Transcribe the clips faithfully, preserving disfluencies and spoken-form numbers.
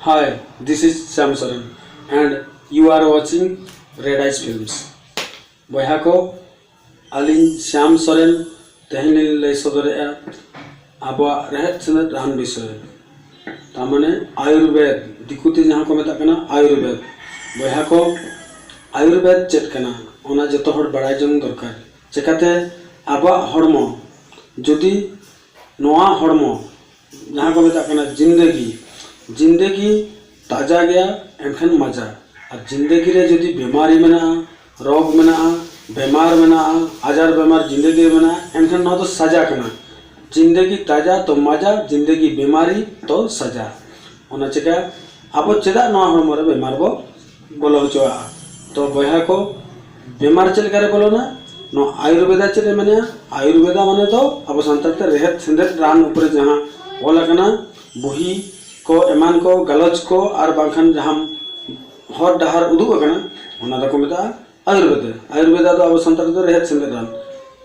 Hi, this is Shyam Soren and you are watching Red Eyes Films. ᱵᱚᱭᱦᱟ ᱠᱚ, ᱟᱹᱞᱤᱧ ᱥᱭᱟᱢ ᱥᱚᱨᱮᱱ ᱛᱮᱦᱮᱧ ᱞᱤᱧ ᱞᱟᱹᱭ ᱥᱚᱫᱚᱨᱮᱫᱼᱟ ᱟᱵᱚᱣᱟᱜ ᱨᱮᱦᱮᱫ ᱥᱮᱸᱫᱮᱫ ᱨᱟᱱ ᱵᱤᱥᱚᱭ, ᱛᱟᱨ ᱢᱟᱱᱮ ᱟᱭᱩᱨᱵᱮᱫ, ᱫᱤᱠᱩ ᱛᱮ ᱡᱟᱦᱟᱸ ᱠᱚ ᱢᱮᱛᱟᱜ ᱠᱟᱱᱟ ᱟᱭᱩᱨᱵᱮᱫ᱾ ᱵᱚᱭᱦᱟ ᱠᱚ, ᱟᱭᱩᱨᱵᱮᱫ ᱪᱮᱫ ᱠᱟᱱᱟ ᱚᱱᱟ ᱡᱚᱛᱚ ᱦᱚᱲ ᱵᱟᱲᱟᱭ ᱡᱚᱝ ᱫᱚᱨᱠᱟᱨ᱾ ᱪᱮᱠᱟᱛᱮ ᱟᱵᱚᱣᱟᱜ ᱦᱚᱲᱢᱚ ᱡᱩᱫᱤ ᱱᱚᱣᱟ ᱦᱚᱲᱢᱚ ᱡᱟᱦᱟᱸ ᱠᱚ ᱢᱮᱛᱟᱜ ᱠᱟᱱᱟ ᱡᱤᱱᱫᱮᱜᱤ, ᱡᱤᱱᱫᱮᱜᱤ ᱛᱟᱡᱟ ᱜᱮᱭᱟ, ᱮᱱᱠᱷᱟᱱ ᱢᱟᱡᱟ᱾ ᱟᱨ ᱡᱤᱱᱫᱮᱜᱤ ᱨᱮ ᱡᱩᱫᱤ ᱵᱮᱢᱟᱨᱤ ᱢᱮᱱᱟᱜᱼᱟ, ᱨᱳᱜᱽ ᱢᱮᱱᱟᱜᱼᱟ, ᱵᱮᱢᱟᱨ ᱢᱮᱱᱟᱜᱼᱟ, ᱟᱡᱟᱨ ᱵᱮᱢᱟᱨ ᱡᱤᱱᱫᱮᱜᱤ ᱨᱮ ᱢᱮᱱᱟᱜᱼᱟ, ᱮᱱᱠᱷᱟᱱ ᱱᱚᱣᱟ ᱫᱚ ᱥᱟᱡᱟ ᱠᱟᱱᱟ᱾ ᱡᱤᱱᱫᱮᱜᱤ ᱛᱟᱡᱟ ᱛᱚ ᱢᱟᱡᱟ, ᱡᱤᱱᱫᱮᱜᱤ ᱵᱮᱢᱟᱨᱤ ᱛᱚ ᱥᱟᱡᱟ᱾ ᱚᱱᱟ ᱪᱤᱠᱟ ᱟᱵᱚ ᱪᱮᱫᱟᱜ ᱱᱚᱣᱟ ᱦᱚᱲᱢᱚ ᱨᱮ ᱵᱮᱢᱟᱨ ᱵᱚ ᱵᱚᱞᱚ ᱦᱚᱪᱚᱣᱟᱜᱼᱟ? ᱛᱚ ᱵᱚᱭᱦᱟ ᱠᱚ, ᱵᱮᱢᱟᱨ ᱪᱮᱫ ᱞᱮᱠᱟᱨᱮ ᱵᱚᱞᱚᱱᱟ? ᱱᱚᱣᱟ ᱟᱭᱩᱨᱵᱮᱫᱟ ᱪᱮᱫ ᱮ ᱢᱮᱱᱟ? ᱟᱭᱩᱨᱵᱮᱫᱟ ᱢᱟᱱᱮ ᱫᱚ ᱟᱵᱚ ᱥᱟᱱᱛᱟᱲ ᱛᱮ ᱨᱮᱦᱮᱫ ᱥᱮᱸᱫᱮᱫ ᱨᱟᱱ ᱩᱯᱚᱨᱮ ᱡᱟᱦᱟᱸ ᱚᱞ ᱟᱠᱟᱱᱟ, ᱵᱩᱦᱤ ᱠᱚ, ᱮᱢᱟᱱ ᱠᱚ, ᱜᱟᱞᱚᱪ ᱠᱚ, ᱟᱨ ᱵᱟᱝᱠᱷᱟᱱ ᱡᱟᱦᱟᱸ ᱦᱚᱨ ᱰᱟᱦᱟᱨ ᱩᱫᱩᱜ ᱟᱠᱟᱱᱟ, ᱚᱱᱟ ᱫᱚᱠᱚ ᱢᱮᱛᱟᱜᱼᱟ ᱟᱭᱩᱨᱵᱮᱫᱟ᱾ ᱟᱭᱩᱨᱵᱮᱫᱟ ᱫᱚ ᱟᱵᱚ ᱥᱟᱱᱛᱟᱲ ᱛᱮᱫᱚ ᱨᱮᱦᱮᱫ ᱥᱮᱸᱫᱮᱫ ᱨᱟᱱ,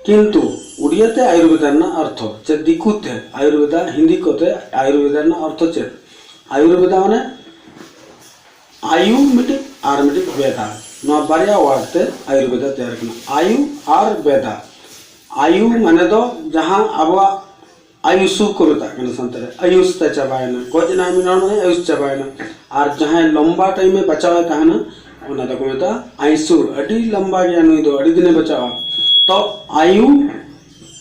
ᱠᱤᱱᱛᱩ ᱩᱲᱤᱭᱟ ᱛᱮ ᱟᱭᱩᱨᱵᱮᱫᱟ ᱨᱮᱱᱟᱜ ᱚᱨᱛᱷᱚ ᱪᱮᱫ? ᱫᱤᱠᱩ ᱛᱮ ᱟᱭᱩᱨᱵᱮᱫᱟ, ᱦᱤᱱᱫᱤ ᱠᱚᱛᱮ ᱟᱭᱩᱨᱵᱮᱫᱟ ᱨᱮᱱᱟᱜ ᱚᱨᱛᱷᱚ ᱪᱮᱫ? ᱟᱭᱩᱨᱵᱮᱫᱟ ᱢᱟᱱᱮ ᱟᱭᱩ ᱢᱤᱫᱴᱤᱡ ᱟᱨ ᱢᱤᱫᱴᱤᱡ ᱵᱮᱫᱟ, ᱱᱚᱣᱟ ᱵᱟᱨᱭᱟ ᱣᱟᱨᱰ ᱛᱮ ᱟᱭᱩᱨᱵᱮᱫᱟ ᱛᱮᱭᱟᱨ ᱠᱟᱱᱟ, ᱟᱭᱩ ᱟᱨ ᱵᱮᱫᱟ᱾ ᱟᱭᱩ ᱢᱟᱱᱮ ᱫᱚ ᱡᱟᱦᱟᱸ ᱟᱵᱚᱣᱟᱜ ᱟᱭᱩᱥᱩ ᱠᱚ ᱢᱮᱛᱟᱜ ᱠᱟᱱᱟ ᱥᱟᱱᱛᱟᱲ ᱨᱮ, ᱟᱭᱩᱥ ᱛᱟᱭ ᱪᱟᱵᱟᱭᱮᱱᱟ, ᱜᱚᱡ ᱮᱱᱟᱭ ᱢᱤᱫ ᱦᱚᱲ ᱢᱟᱱᱮ ᱟᱭᱩᱥ ᱪᱟᱵᱟᱭᱮᱱᱟ᱾ ᱟᱨ ᱡᱟᱦᱟᱸᱭ ᱞᱚᱢᱵᱟ ᱴᱟᱭᱤᱢᱮ ᱵᱟᱪᱟᱣᱮ ᱛᱟᱦᱮᱱᱟ, ᱚᱱᱟ ᱫᱚᱠᱚ ᱢᱮᱛᱟᱜᱼᱟ ᱟᱭᱥᱩ, ᱟᱹᱰᱤ ᱞᱚᱢᱵᱟ ᱜᱮᱭᱟ ᱱᱩᱭ ᱫᱚ, ᱟᱹᱰᱤ ᱫᱤᱱᱮ ᱵᱟᱪᱟᱣᱟ᱾ ᱛᱚ ᱟᱭᱩ,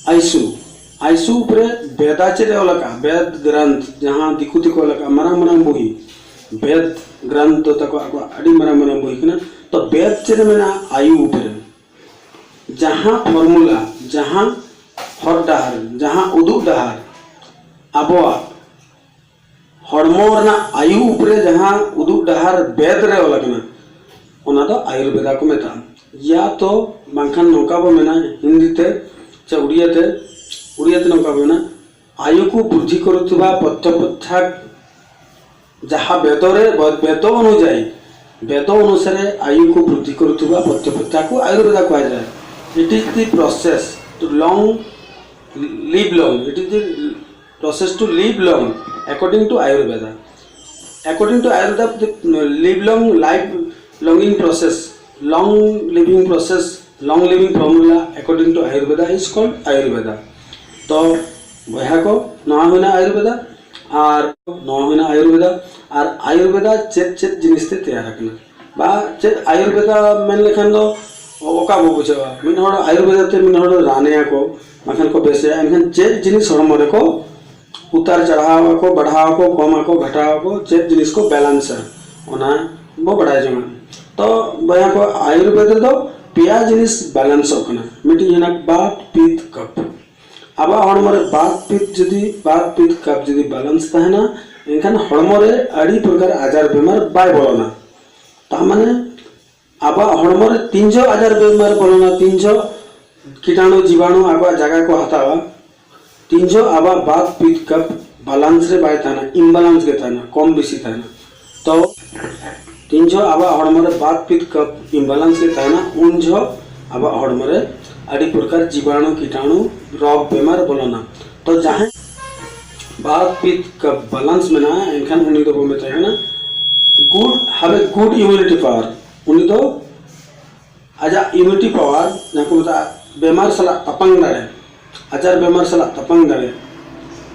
ᱟᱭᱥᱩ, ᱟᱭᱥᱩ ᱩᱯᱨᱮ ᱵᱮᱫᱟ ᱪᱮᱫ ᱮ ᱚᱞ ᱟᱠᱟᱫᱼᱟ? ᱵᱮᱫ ᱜᱨᱟᱱᱛᱷ, ᱡᱟᱦᱟᱸ ᱫᱤᱠᱩ ᱛᱮᱠᱚ ᱚᱞ ᱟᱠᱟᱫᱼᱟ ᱢᱟᱨᱟᱝ ᱢᱟᱨᱟᱝ ᱵᱩᱦᱤ, ᱵᱮᱫ ᱜᱨᱟᱱᱛᱷ ᱫᱚ ᱛᱟᱠᱚ ᱟᱠᱚᱣᱟᱜ ᱟᱹᱰᱤ ᱢᱟᱨᱟᱝ ᱢᱟᱨᱟᱝ ᱵᱩᱦᱤ ᱠᱟᱱᱟ᱾ ᱛᱚ ᱵᱮᱫ ᱪᱮᱫ ᱮ ᱢᱮᱱᱟ ᱟᱭᱩ ᱩᱯᱨᱮ? ᱡᱟᱦᱟᱸ ᱯᱷᱚᱨᱢᱩᱞᱟ, ᱡᱟᱦᱟᱸ ᱦᱚᱨ ᱰᱟᱦᱟᱨ, ᱡᱟᱦᱟᱸ ᱩᱫᱩᱜ ᱰᱟᱦᱟᱨ ᱟᱵᱚᱣᱟᱜ ᱦᱚᱲᱢᱚ ᱨᱮᱱᱟᱜ ᱟᱭᱩ ᱩᱯᱨᱮ ᱡᱟᱦᱟᱸ ᱩᱫᱩᱜ ᱰᱟᱦᱟᱨ ᱵᱮᱫ ᱨᱮ ᱚᱞ ᱟᱠᱟᱱᱟ, ᱚᱱᱟ ᱫᱚ ᱟᱭᱩᱨᱵᱮᱫᱟ ᱠᱚ ᱢᱮᱛᱟᱜᱼᱟ᱾ ᱭᱟ ᱛᱚ ᱵᱟᱝᱠᱷᱟᱱ ᱱᱚᱝᱠᱟ ᱵᱚ ᱢᱮᱱᱟ ᱦᱤᱱᱫᱤ ᱛᱮ ᱥᱮ ᱩᱲᱤᱭᱟ ᱛᱮ, ᱩᱲᱤᱭᱟ ᱛᱮ ᱱᱚᱝᱠᱟ ᱵᱚ ᱢᱮᱱᱟ, ଆୟୁକୁ ବୃଦ୍ଧି କରୁଥିବା ପଥ୍ୟପଥ୍ୟା ଯାହା ବେଦରେ, ବ-, ବେଦ ଅନୁଯାୟୀ, ବେଦ ଅନୁସାରେ ଆୟୁକୁ ବୃଦ୍ଧି କରୁଥିବା ପଥ୍ୟପଥ୍ୟାକୁ ଆୟୁର୍ବେଦ କୁହାଯାଏ। It is the process to long, live long, it is the process to live long according to Ayurveda। According to Ayurveda, the live long life longing process, long living process, long living formula, according to Ayurveda, is called Ayurveda. ᱛᱚ ᱵᱚᱭᱦᱟ ᱠᱚ, ᱱᱚᱣᱟ ᱦᱩᱭᱱᱟ ᱟᱭᱩᱨᱵᱮᱫᱟ᱾ ᱟᱨ ᱱᱚᱣᱟ ᱦᱩᱭᱱᱟ ᱟᱭᱩᱨᱵᱮᱫᱟ᱾ ᱟᱨ ᱟᱭᱩᱨᱵᱮᱫᱟ ᱪᱮᱫ ᱪᱮᱫ ᱡᱤᱱᱤᱥ ᱛᱮ ᱛᱮᱭᱟᱨ ᱟᱠᱟᱱᱟ? ᱵᱟ ᱪᱮᱫ ᱟᱭᱩᱨᱵᱮᱫᱟ ᱢᱮᱱ ᱞᱮᱠᱷᱟᱱ ᱫᱚ ᱚᱠᱟ ᱵᱚ ᱵᱩᱡᱷᱟᱹᱣᱟ? ᱢᱤᱫ ᱦᱚᱲ ᱟᱭᱩᱨᱵᱮᱫᱟ ᱛᱮ ᱢᱤᱫ ᱦᱚᱲ ᱨᱟᱱᱮᱭᱟ ᱠᱚ, ᱵᱟᱝᱠᱷᱟᱱ ᱠᱚ ᱵᱮᱥᱮᱭᱟ᱾ ᱮᱱᱠᱷᱟᱱ ᱪᱮᱫ ᱡᱤᱱᱤᱥ ᱦᱚᱲᱢᱚ ᱨᱮᱠᱚ ᱩᱛᱟᱨ ᱪᱟᱲᱦᱟᱣ ᱟᱠᱚ, ᱵᱟᱲᱦᱟᱣ ᱟᱠᱚ, ᱠᱚᱢ ᱟᱠᱚ, ᱜᱷᱟᱴᱟᱣ ᱟᱠᱚ, ᱪᱮᱫ ᱡᱤᱱᱤᱥ ᱠᱚ ᱵᱮᱞᱮᱱᱥᱟ, ᱚᱱᱟ ᱵᱚ ᱵᱟᱲᱟᱭ ᱡᱚᱝᱟ᱾ ᱛᱚ ᱵᱚᱭᱦᱟ ᱠᱚ, ᱟᱭᱩᱨᱵᱮᱫ ᱨᱮᱫᱚ ᱯᱮᱭᱟ ᱡᱤᱱᱤᱥ ᱵᱮᱞᱮᱱᱥᱚᱜ ᱠᱟᱱᱟ᱾ ᱢᱤᱫᱴᱤᱡ ᱦᱮᱱᱟᱜ ᱵᱟᱛ, ᱯᱤᱛ, ᱠᱟᱯ᱾ ᱟᱵᱚᱣᱟᱜ ᱦᱚᱲᱢᱚ ᱨᱮ ᱵᱟᱛ, ᱯᱤᱛ ᱡᱩᱫᱤ, ᱵᱟᱛ, ᱯᱤᱛ, ᱠᱟᱯ ᱡᱩᱫᱤ ᱵᱮᱞᱮᱱᱥ ᱛᱟᱦᱮᱱᱟ, ᱮᱱᱠᱷᱟᱱ ᱦᱚᱲᱢᱚ ᱨᱮ ᱟᱹᱰᱤ ᱯᱨᱚᱠᱟᱨ ᱟᱡᱟᱨ ᱵᱮᱢᱟᱨ ᱵᱟᱭ ᱵᱚᱞᱚᱱᱟ᱾ ᱛᱟ ᱢᱟᱱᱮ ᱟᱵᱚᱣᱟᱜ ᱦᱚᱲᱢᱚ ᱨᱮ ᱛᱤᱱ ᱡᱚᱦᱚᱜ ᱟᱡᱟᱨ ᱵᱮᱢᱟᱨ ᱵᱚᱞᱚᱱᱟ, ᱛᱤᱱ ᱡᱚᱦᱚᱜ ᱠᱤᱴᱟᱬᱩ ᱡᱤᱵᱟᱬᱩ ᱟᱵᱚᱣᱟᱜ ᱡᱟᱭᱜᱟ ᱠᱚ ᱦᱟᱛᱟᱣᱟ, ᱛᱤᱱ ᱡᱚᱦᱚᱜ ᱟᱵᱚᱣᱟᱜ ᱵᱟᱛ, ᱯᱤᱛ, ᱠᱟᱯ ᱵᱮᱞᱮᱱᱥ ᱨᱮ ᱵᱟᱭ ᱛᱟᱦᱮᱱᱟ, ᱤᱢᱵᱮᱞᱮᱱᱥ ᱜᱮ ᱛᱟᱦᱮᱱᱟ, ᱠᱚᱢ ᱵᱮᱥᱤ ᱛᱟᱦᱮᱱᱟ᱾ ᱛᱚ ᱛᱤᱱ ᱡᱚᱦᱚᱜ ᱟᱵᱚᱣᱟᱜ ᱦᱚᱲᱢᱚ ᱨᱮ ᱵᱟᱛ, ᱯᱤᱛ, ᱠᱟᱯ ᱤᱢᱵᱮᱞᱮᱱᱥ ᱜᱮ ᱛᱟᱦᱮᱱᱟ, ᱩᱱ ᱡᱚᱦᱚᱜ ᱟᱵᱚᱣᱟᱜ ᱦᱚᱲᱢᱚ ᱨᱮ ᱟᱹᱰᱤ ᱯᱨᱚᱠᱟᱨ ᱡᱤᱵᱟᱬᱩ, ᱠᱤᱴᱟᱬᱩ, ᱨᱳᱜᱽ ᱵᱮᱢᱟᱨ ᱵᱚᱞᱚᱱᱟ᱾ ᱛᱚ ᱡᱟᱦᱟᱸᱭ ᱵᱟᱛ, ᱯᱤᱛ, ᱠᱟᱯ ᱵᱮᱞᱮᱱᱥ ᱢᱮᱱᱟᱜᱼᱟ, ᱮᱱᱠᱷᱟᱱ ᱩᱱᱤ ᱫᱚᱵᱚ ᱢᱮᱛᱟᱭ ᱠᱟᱱᱟ ᱜᱩᱰ, ᱦᱟᱵᱮ ᱜᱩᱰ ᱤᱢᱤᱭᱩᱱᱤᱴᱤ ᱯᱟᱣᱟᱨ᱾ ᱩᱱᱤ ᱫᱚ ᱟᱡᱟᱜ ᱤᱢᱤᱭᱩᱱᱤᱴᱤ ᱯᱟᱣᱟᱨ, ᱡᱟᱦᱟᱸ ᱠᱚ ᱢᱮᱛᱟᱜᱼᱟ ᱵᱮᱢᱟᱨ ᱥᱟᱞᱟᱜ ᱛᱟᱯᱟᱝ ᱫᱟᱲᱮ, ᱟᱡᱟᱨ ᱵᱮᱢᱟᱨ ᱥᱟᱞᱟᱜ ᱛᱟᱯᱟᱝ ᱫᱟᱲᱮ,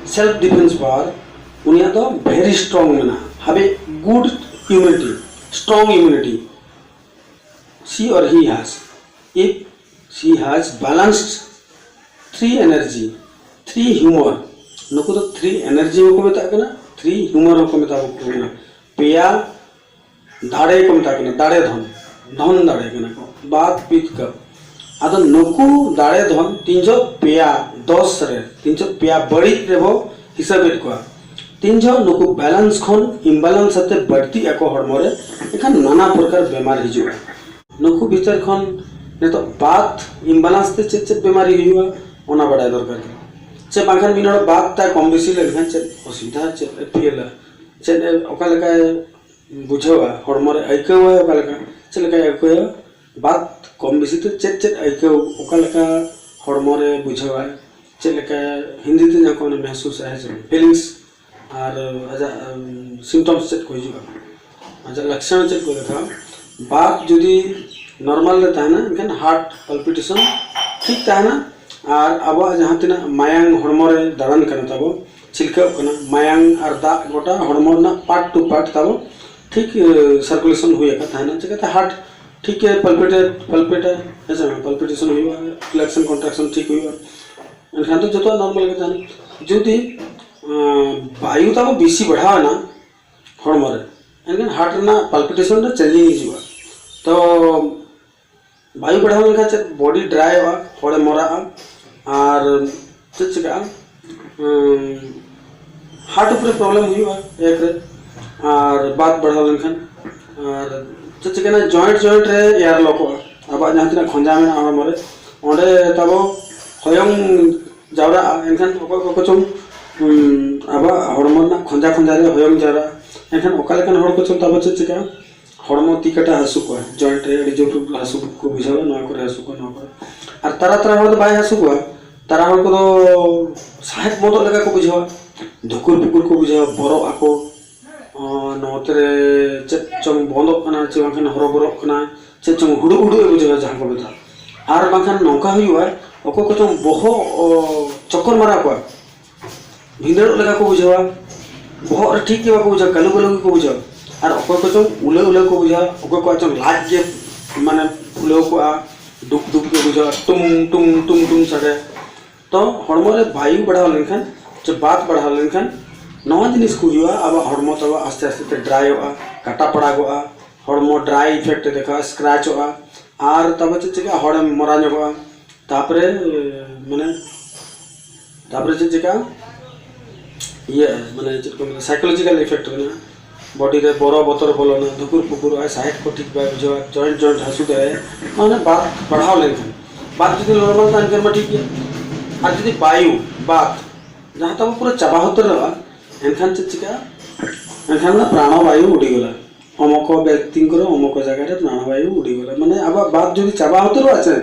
ᱥᱮᱞᱯ ᱰᱤᱯᱷᱮᱱᱥ ᱯᱟᱣᱟᱨ, ᱩᱱᱤᱭᱟᱜ ᱫᱚ ᱵᱷᱮᱨᱤ ᱥᱴᱨᱚᱝ ᱢᱮᱱᱟᱜᱼᱟ, ᱦᱟᱵᱮ good immunity, strong immunity. She or he has, if she has balanced three energy, three humor, ᱱᱩᱠᱩ ᱫᱚ ᱛᱷᱨᱤ ᱮᱱᱟᱨᱡᱤ ᱦᱚᱸᱠᱚ ᱢᱮᱛᱟᱜ ᱠᱟᱱᱟ, ᱛᱷᱨᱤ ᱦᱤᱭᱩᱢᱚᱨ ᱦᱚᱸᱠᱚ ᱢᱮᱛᱟ ᱠᱚ ᱠᱟᱱᱟ᱾ ᱯᱮᱭᱟ ᱫᱟᱲᱮ ᱠᱚ ᱢᱮᱛᱟᱜ ᱠᱟᱱᱟ, ᱫᱟᱲᱮ ᱫᱷᱚᱱ, ᱫᱷᱚᱱ ᱫᱟᱲᱮ ᱠᱟᱱᱟ ᱠᱚ, ᱵᱟᱛ, ᱯᱤᱛ, ᱠᱟᱯ᱾ ᱟᱫᱚ ᱱᱩᱠᱩ ᱫᱟᱲᱮ ᱫᱷᱚᱱ ᱛᱤᱱ ᱡᱚᱦᱚᱜ ᱯᱮᱭᱟ ᱫᱚᱥ ᱨᱮ, ᱛᱤᱱ ᱡᱚᱦᱚᱜ ᱯᱮᱭᱟ ᱵᱟᱹᱲᱤᱡ ᱨᱮᱵᱚ ᱦᱤᱥᱟᱹᱵᱮᱫ ᱠᱚᱣᱟ, ᱛᱤᱱ ᱡᱚᱦᱚᱜ ᱱᱩᱠᱩ ᱵᱮᱞᱮᱱᱥ ᱠᱷᱚᱱ ᱤᱢᱵᱮᱞᱮᱱᱥ ᱟᱛᱮ ᱵᱟᱹᱲᱛᱤᱜ ᱟᱠᱚ ᱦᱚᱲᱢᱚ ᱨᱮ, ᱮᱱᱠᱷᱟᱱ ᱱᱟᱱᱟ ᱯᱨᱚᱠᱟᱨ ᱵᱮᱢᱟᱨ ᱦᱤᱡᱩᱜᱼᱟ᱾ ᱱᱩᱠᱩ ᱵᱷᱤᱛᱟᱹᱨ ᱠᱷᱚᱱ ᱱᱤᱛᱚᱜ ᱵᱟᱛ ᱤᱢᱵᱮᱞᱮᱱᱥ ᱛᱮ ᱪᱮᱫ ᱪᱮᱫ ᱵᱮᱢᱟᱨᱤ ᱦᱩᱭᱩᱜᱼᱟ, ᱚᱱᱟ ᱵᱟᱲᱟᱭ ᱫᱚᱨᱠᱟᱨ ᱠᱟᱱᱟ᱾ ᱪᱮ ᱵᱟᱝᱠᱷᱟᱱ ᱢᱤᱫ ᱦᱚᱲ ᱵᱟᱛ ᱛᱟᱭ ᱠᱚᱢ ᱵᱮᱥᱤ ᱞᱮᱱᱠᱷᱟᱱ ᱪᱮᱫ ᱚᱥᱩᱵᱤᱫᱷᱟ, ᱪᱮᱫ ᱮ ᱯᱷᱤᱞᱟ, ᱪᱮᱫ ᱮ, ᱚᱠᱟ ᱞᱮᱠᱟᱭ ᱵᱩᱡᱷᱟᱹᱣᱟ, ᱦᱚᱲᱢᱚ ᱨᱮ ᱟᱹᱭᱠᱟᱹᱣᱟᱭ, ᱚᱠᱟ ᱞᱮᱠᱟ, ᱪᱮᱫ ᱞᱮᱠᱟᱭ ᱟᱹᱭᱠᱟᱹᱣᱟ? ᱵᱟᱛ ᱠᱚᱢ ᱵᱮᱥᱤ ᱛᱮ ᱪᱮᱫ ᱪᱮᱫ ᱟᱹᱭᱠᱟᱹᱣ, ᱚᱠᱟ ᱞᱮᱠᱟ ᱦᱚᱲᱢᱚ ᱨᱮ ᱵᱩᱡᱷᱟᱹᱣᱟᱭ, ᱪᱮᱫ ᱞᱮᱠᱟ, ᱦᱤᱱᱫᱤ ᱛᱮ ᱡᱟᱦᱟᱸ ᱠᱚ ᱢᱮᱱᱟ ᱢᱮᱦᱥᱩᱥ ᱟᱭ, ᱦᱮᱸ ᱥᱮ ᱵᱟᱝ? ᱯᱷᱤᱞᱤᱝᱥ, ᱟᱨ ᱟᱡᱟᱜ ᱥᱤᱢᱴᱚᱢᱥ ᱪᱮᱫ ᱠᱚ ᱦᱤᱡᱩᱜᱼᱟ, ᱟᱡᱟᱜ ᱞᱚᱠᱠᱷᱚᱱ ᱪᱮᱫ ᱠᱚ ᱫᱮᱠᱷᱟᱣᱟ᱾ ᱵᱟᱛ ᱡᱩᱫᱤ ᱱᱚᱨᱢᱟᱞ ᱨᱮ ᱛᱟᱦᱮᱱᱟ, ᱮᱱᱠᱷᱟᱱ ᱦᱟᱨᱴ ᱯᱟᱞᱯᱤᱴᱮᱥᱚᱱ ᱴᱷᱤᱠ ᱛᱟᱦᱮᱱᱟ᱾ ᱟᱨ ᱟᱵᱚᱣᱟᱜ ᱡᱟᱦᱟᱸ ᱛᱤᱱᱟᱹᱜ ᱢᱟᱭᱟᱝ ᱦᱚᱲᱢᱚ ᱨᱮ ᱫᱟᱬᱟᱱ ᱠᱟᱱᱟ ᱛᱟᱵᱚ, ᱪᱷᱤᱞᱠᱟᱹᱜ ᱠᱟᱱᱟ, ᱢᱟᱭᱟᱝ ᱟᱨ ᱫᱟᱜ ᱜᱚᱴᱟ ᱦᱚᱲᱢᱚ ᱨᱮᱱᱟᱜ ᱯᱟᱨᱴ ᱴᱩ ᱯᱟᱨᱴ ᱛᱟᱵᱚ ᱴᱷᱤᱠ ᱥᱟᱨᱠᱩᱞᱮᱥᱚᱱ ᱦᱩᱭ ᱟᱠᱟᱫ ᱛᱟᱦᱮᱱᱟ᱾ ᱪᱤᱠᱟᱹᱛᱮ ᱦᱟᱨᱴ ᱴᱷᱤᱠ ᱜᱮ ᱯᱟᱞᱯᱤᱴᱮᱴ ᱯᱟᱞᱯᱤᱴᱟ ᱦᱮᱸ ᱥᱮ ᱵᱟᱝ, ᱯᱟᱞᱯᱤᱴᱮᱥᱚᱱ ᱦᱩᱭᱩᱜᱼᱟ, ᱨᱤᱞᱮᱠᱥᱮᱥᱚᱱ ᱠᱚᱱᱴᱨᱟᱠᱥᱚᱱ ᱴᱷᱤᱠ ᱦᱩᱭᱩᱜᱼᱟ᱾ ᱮᱱᱠᱷᱟᱱ ᱫᱚ ᱡᱚᱛᱚᱣᱟᱜ ᱱᱚᱨᱢᱟᱞ ᱜᱮ ᱛᱟᱦᱮᱱᱟ᱾ ᱡᱩᱫᱤ ᱵᱟᱭᱩ ᱛᱟᱵᱚ ᱵᱮᱥᱤ ᱵᱟᱲᱦᱟᱣ ᱮᱱᱟ ᱦᱚᱲᱢᱚ ᱨᱮ, ᱮᱱᱠᱷᱟᱱ ᱦᱟᱨᱴ ᱨᱮᱱᱟᱜ ᱯᱟᱞᱯᱤᱴᱮᱥᱚᱱ ᱨᱮ ᱪᱮᱧᱡᱤᱝ ᱦᱤᱡᱩᱜᱼᱟ᱾ ᱛᱚ ᱵᱟᱭᱩ ᱵᱟᱲᱦᱟᱣ ᱞᱮᱱᱠᱷᱟᱱ ᱪᱮᱫ ᱵᱚᱰᱤ ᱰᱨᱟᱭᱚᱜᱼᱟ, ᱦᱚᱲᱮ ᱢᱚᱨᱟᱜᱼᱟ᱾ ᱟᱨ ᱪᱮᱫ ᱪᱤᱠᱟᱹᱜᱼᱟ? ᱦᱟᱨᱴ ᱩᱯᱨᱮ ᱯᱨᱚᱵᱞᱮᱢ ᱦᱩᱭᱩᱜᱼᱟ ᱮᱠ ᱨᱮ᱾ ᱟᱨ ᱵᱟᱛ ᱵᱟᱲᱦᱟᱣ ᱞᱮᱱᱠᱷᱟᱱ ᱟᱨ ᱪᱮᱫ ᱪᱤᱠᱟᱹᱭᱮᱱᱟ, ᱡᱚᱭᱮᱱᱴ ᱡᱚᱭᱮᱱᱴ ᱨᱮ ᱮᱭᱟᱨ ᱞᱚᱠᱚᱜᱼᱟ᱾ ᱟᱵᱚᱣᱟᱜ ᱡᱟᱦᱟᱸ ᱛᱤᱱᱟᱹᱜ ᱠᱷᱚᱸᱡᱟ ᱢᱮᱱᱟᱜᱼᱟ ᱦᱚᱲᱢᱚ ᱨᱮ, ᱚᱸᱰᱮ ᱛᱟᱵᱚ ᱦᱚᱭᱚᱝ ᱡᱟᱣᱨᱟᱜᱼᱟ᱾ ᱮᱱᱠᱷᱟᱱ ᱚᱠᱚᱭ ᱠᱚ ᱠᱚᱪᱚᱝ ᱟᱵᱚᱣᱟᱜ ᱦᱚᱲᱢᱚ ᱨᱮᱱᱟᱜ ᱠᱷᱚᱸᱡᱟ ᱠᱷᱚᱸᱡᱟ ᱨᱮ ᱦᱚᱭᱚᱝ ᱡᱟᱣᱨᱟᱜᱼᱟ᱾ ᱮᱱᱠᱷᱟᱱ ᱚᱠᱟ ᱞᱮᱠᱟᱱ ᱦᱚᱲ ᱠᱚᱪᱚᱝ ᱛᱟᱵᱚ ᱪᱮᱫ ᱪᱤᱠᱟᱹᱜᱼᱟ? ᱦᱚᱲᱢᱚ ᱛᱤ ᱠᱟᱴᱟ ᱦᱟᱹᱥᱩ ᱠᱚᱣᱟ, ᱡᱚᱭᱮᱱᱴ ᱨᱮ ᱟᱹᱰᱤ ᱡᱳᱨ ᱦᱟᱹᱥᱩ ᱠᱚ ᱵᱩᱡᱷᱟᱹᱣᱟ, ᱱᱚᱣᱟ ᱠᱚᱨᱮ ᱦᱟᱹᱥᱩ ᱠᱚᱣᱟ, ᱱᱚᱣᱟ ᱠᱚᱨᱮ᱾ ᱟᱨ ᱛᱟᱨᱟ ᱛᱟᱨᱟ ᱦᱚᱲ ᱫᱚ ᱵᱟᱭ ᱦᱟᱹᱥᱩ ᱠᱚᱣᱟ, ᱛᱟᱨᱟ ᱦᱚᱲ ᱠᱚᱫᱚ ᱥᱟᱦᱮᱫ ᱵᱚᱱᱫᱚᱜ ᱞᱮᱠᱟ ᱠᱚ ᱵᱩᱡᱷᱟᱹᱣᱟ, ᱫᱷᱩᱠᱩᱨ ᱯᱩᱠᱩᱨ ᱠᱚ ᱵᱩᱡᱷᱟᱹᱣᱟ, ᱵᱚᱨᱚᱜ ᱟᱠᱚ, ᱱᱚᱛᱮ ᱨᱮ ᱪᱮᱫ ᱪᱚᱝ ᱵᱚᱱᱫᱚᱜ ᱠᱟᱱᱟ ᱪᱮ ᱵᱟᱝᱠᱷᱟᱱ ᱦᱚᱨᱚᱵᱚᱨᱚᱜ ᱠᱟᱱᱟ, ᱪᱮᱫ ᱪᱚᱝ ᱦᱩᱲᱩ ᱦᱩᱲᱩ ᱮ ᱵᱩᱡᱷᱟᱹᱣᱟ ᱡᱟᱦᱟᱸ ᱠᱚ ᱢᱮᱛᱟᱜᱼᱟ᱾ ᱟᱨ ᱵᱟᱝᱠᱷᱟᱱ ᱱᱚᱝᱠᱟ ᱦᱩᱭᱩᱜᱼᱟ, ᱚᱠᱚᱭ ᱠᱚᱪᱚᱝ ᱵᱚᱦᱚᱜ ᱪᱚᱠᱚᱨ ᱢᱟᱨᱟ ᱠᱚᱣᱟ, ᱵᱷᱤᱸᱫᱟᱹᱲᱚᱜ ᱞᱮᱠᱟ ᱠᱚ ᱵᱩᱡᱷᱟᱹᱣᱟ, ᱵᱚᱦᱚᱜ ᱨᱮ ᱴᱷᱤᱠ ᱜᱮ ᱵᱟᱠᱚ ᱵᱩᱡᱷᱟᱹᱣᱟ, ᱠᱟᱹᱞᱩ ᱠᱟᱹᱞᱩ ᱜᱮᱠᱚ ᱵᱩᱡᱷᱟᱹᱣᱟ᱾ ᱟᱨ ᱚᱠᱚᱭ ᱠᱚᱪᱚᱝ ᱩᱞᱟᱹ ᱩᱞᱟᱹ ᱠᱚ ᱵᱩᱡᱷᱟᱹᱣᱟ, ᱚᱠᱚᱭ ᱠᱚᱣᱟᱜ ᱪᱚᱝ ᱞᱟᱡ ᱜᱮ ᱢᱟᱱᱮ ᱯᱷᱩᱞᱟᱹᱣ ᱠᱚᱜᱼᱟ, ᱰᱩᱠ ᱰᱩᱠ ᱜᱮ ᱵᱩᱡᱷᱟᱹᱣᱟ, ᱴᱩᱝ ᱴᱩᱝ ᱴᱩᱝ ᱴᱩᱝ ᱥᱟᱰᱮ᱾ ᱛᱚ ᱦᱚᱲᱢᱚ ᱨᱮ ᱵᱟᱭᱩ ᱵᱟᱲᱦᱟᱣ ᱞᱮᱱᱠᱷᱟᱱ ᱪᱮ ᱵᱟᱛ ᱵᱟᱲᱦᱟᱣ ᱞᱮᱱᱠᱷᱟᱱ ᱱᱚᱣᱟ ᱡᱤᱱᱤᱥ ᱠᱚ ᱦᱩᱭᱩᱜᱼᱟ᱾ ᱟᱵᱚᱣᱟᱜ ᱦᱚᱲᱢᱚ ᱛᱟᱵᱚ ᱟᱥᱛᱮ ᱟᱥᱛᱮ ᱛᱮ ᱰᱨᱟᱭᱚᱜᱼᱟ, ᱠᱟᱴᱟ ᱯᱟᱲᱟᱜᱚᱜᱼᱟ, ᱦᱚᱲᱢᱚ ᱰᱨᱟᱭ ᱤᱯᱷᱮᱠᱴ ᱮ ᱫᱮᱠᱷᱟᱣᱟ, ᱥᱠᱨᱟᱪᱚᱜᱼᱟ᱾ ᱟᱨ ᱛᱟᱵᱚ ᱪᱮᱫ ᱪᱤᱠᱟᱹᱜᱼᱟ? ᱦᱚᱲᱮᱢ ᱢᱚᱨᱟ ᱧᱚᱜᱚᱜᱼᱟ᱾ ᱛᱟᱯᱚᱨᱮ ᱢᱟᱱᱮ ᱛᱟᱯᱚᱨᱮ ᱪᱮᱫ ᱪᱤᱠᱟᱹᱜᱼᱟ? ᱤᱭᱟᱹ ᱢᱟᱱᱮ ᱪᱮᱫ ᱠᱚ ᱢᱮᱱᱟ, ᱥᱟᱭᱠᱳᱞᱚᱡᱤᱠᱟᱞ ᱤᱯᱷᱮᱠᱴ ᱢᱮᱱᱟᱜᱼᱟ᱾ ᱵᱚᱰᱤ ᱨᱮ ᱵᱚᱨᱚ ᱵᱚᱛᱚᱨ ᱵᱚᱞᱚᱱᱟ, ᱫᱷᱩᱠᱩᱨ ᱯᱩᱠᱩᱨᱚᱜᱼᱟᱭ, ᱥᱟᱦᱮᱫ ᱠᱚ ᱴᱷᱤᱠ ᱵᱟᱭ ᱵᱩᱡᱷᱟᱹᱣᱟ, ᱡᱚᱭᱮᱱᱴ ᱡᱚᱭᱮᱱᱴ ᱦᱟᱹᱥᱩ ᱛᱟᱭᱟ, ᱢᱟᱱᱮ ᱵᱟᱛ ᱵᱟᱲᱦᱟᱣ ᱞᱮᱱᱠᱷᱟᱱ᱾ ᱵᱟᱛ ᱡᱩᱫᱤ ᱱᱚᱨᱢᱟᱞ ᱛᱟᱦᱮᱱ ᱠᱷᱟᱱ ᱢᱟ ᱴᱷᱤᱠ ᱜᱮᱭᱟ᱾ ᱟᱨ ᱡᱩᱫᱤ ᱵᱟᱭᱩ ᱵᱟᱛ ᱡᱟᱦᱟᱸ ᱛᱟᱵᱚ ᱯᱩᱨᱟᱹ ᱪᱟᱵᱟ ᱩᱛᱟᱹᱨᱚᱜᱼᱟ, ᱮᱱᱠᱷᱟᱱ ᱪᱮᱫ ᱪᱤᱠᱟᱹᱜᱼᱟ? ᱮᱱᱠᱷᱟᱱ ᱫᱚ ᱯᱨᱟᱬᱚ ᱵᱟᱭᱩ ᱩᱰᱤᱜᱚᱞᱟ᱾ ᱚᱢᱚᱠᱚ ᱵᱮᱠᱛᱤᱝᱠᱚᱨᱚ ᱚᱢᱚᱠᱚ ᱡᱟᱭᱜᱟ ᱨᱮ ᱯᱨᱟᱬᱚ ᱵᱟᱭᱩ ᱩᱰᱤᱜᱚᱞᱟ᱾ ᱢᱟᱱᱮ ᱟᱵᱚᱣᱟᱜ ᱵᱟᱛ ᱡᱩᱫᱤ ᱪᱟᱵᱟ ᱩᱛᱟᱹᱨᱚᱜᱼᱟ ᱥᱮ,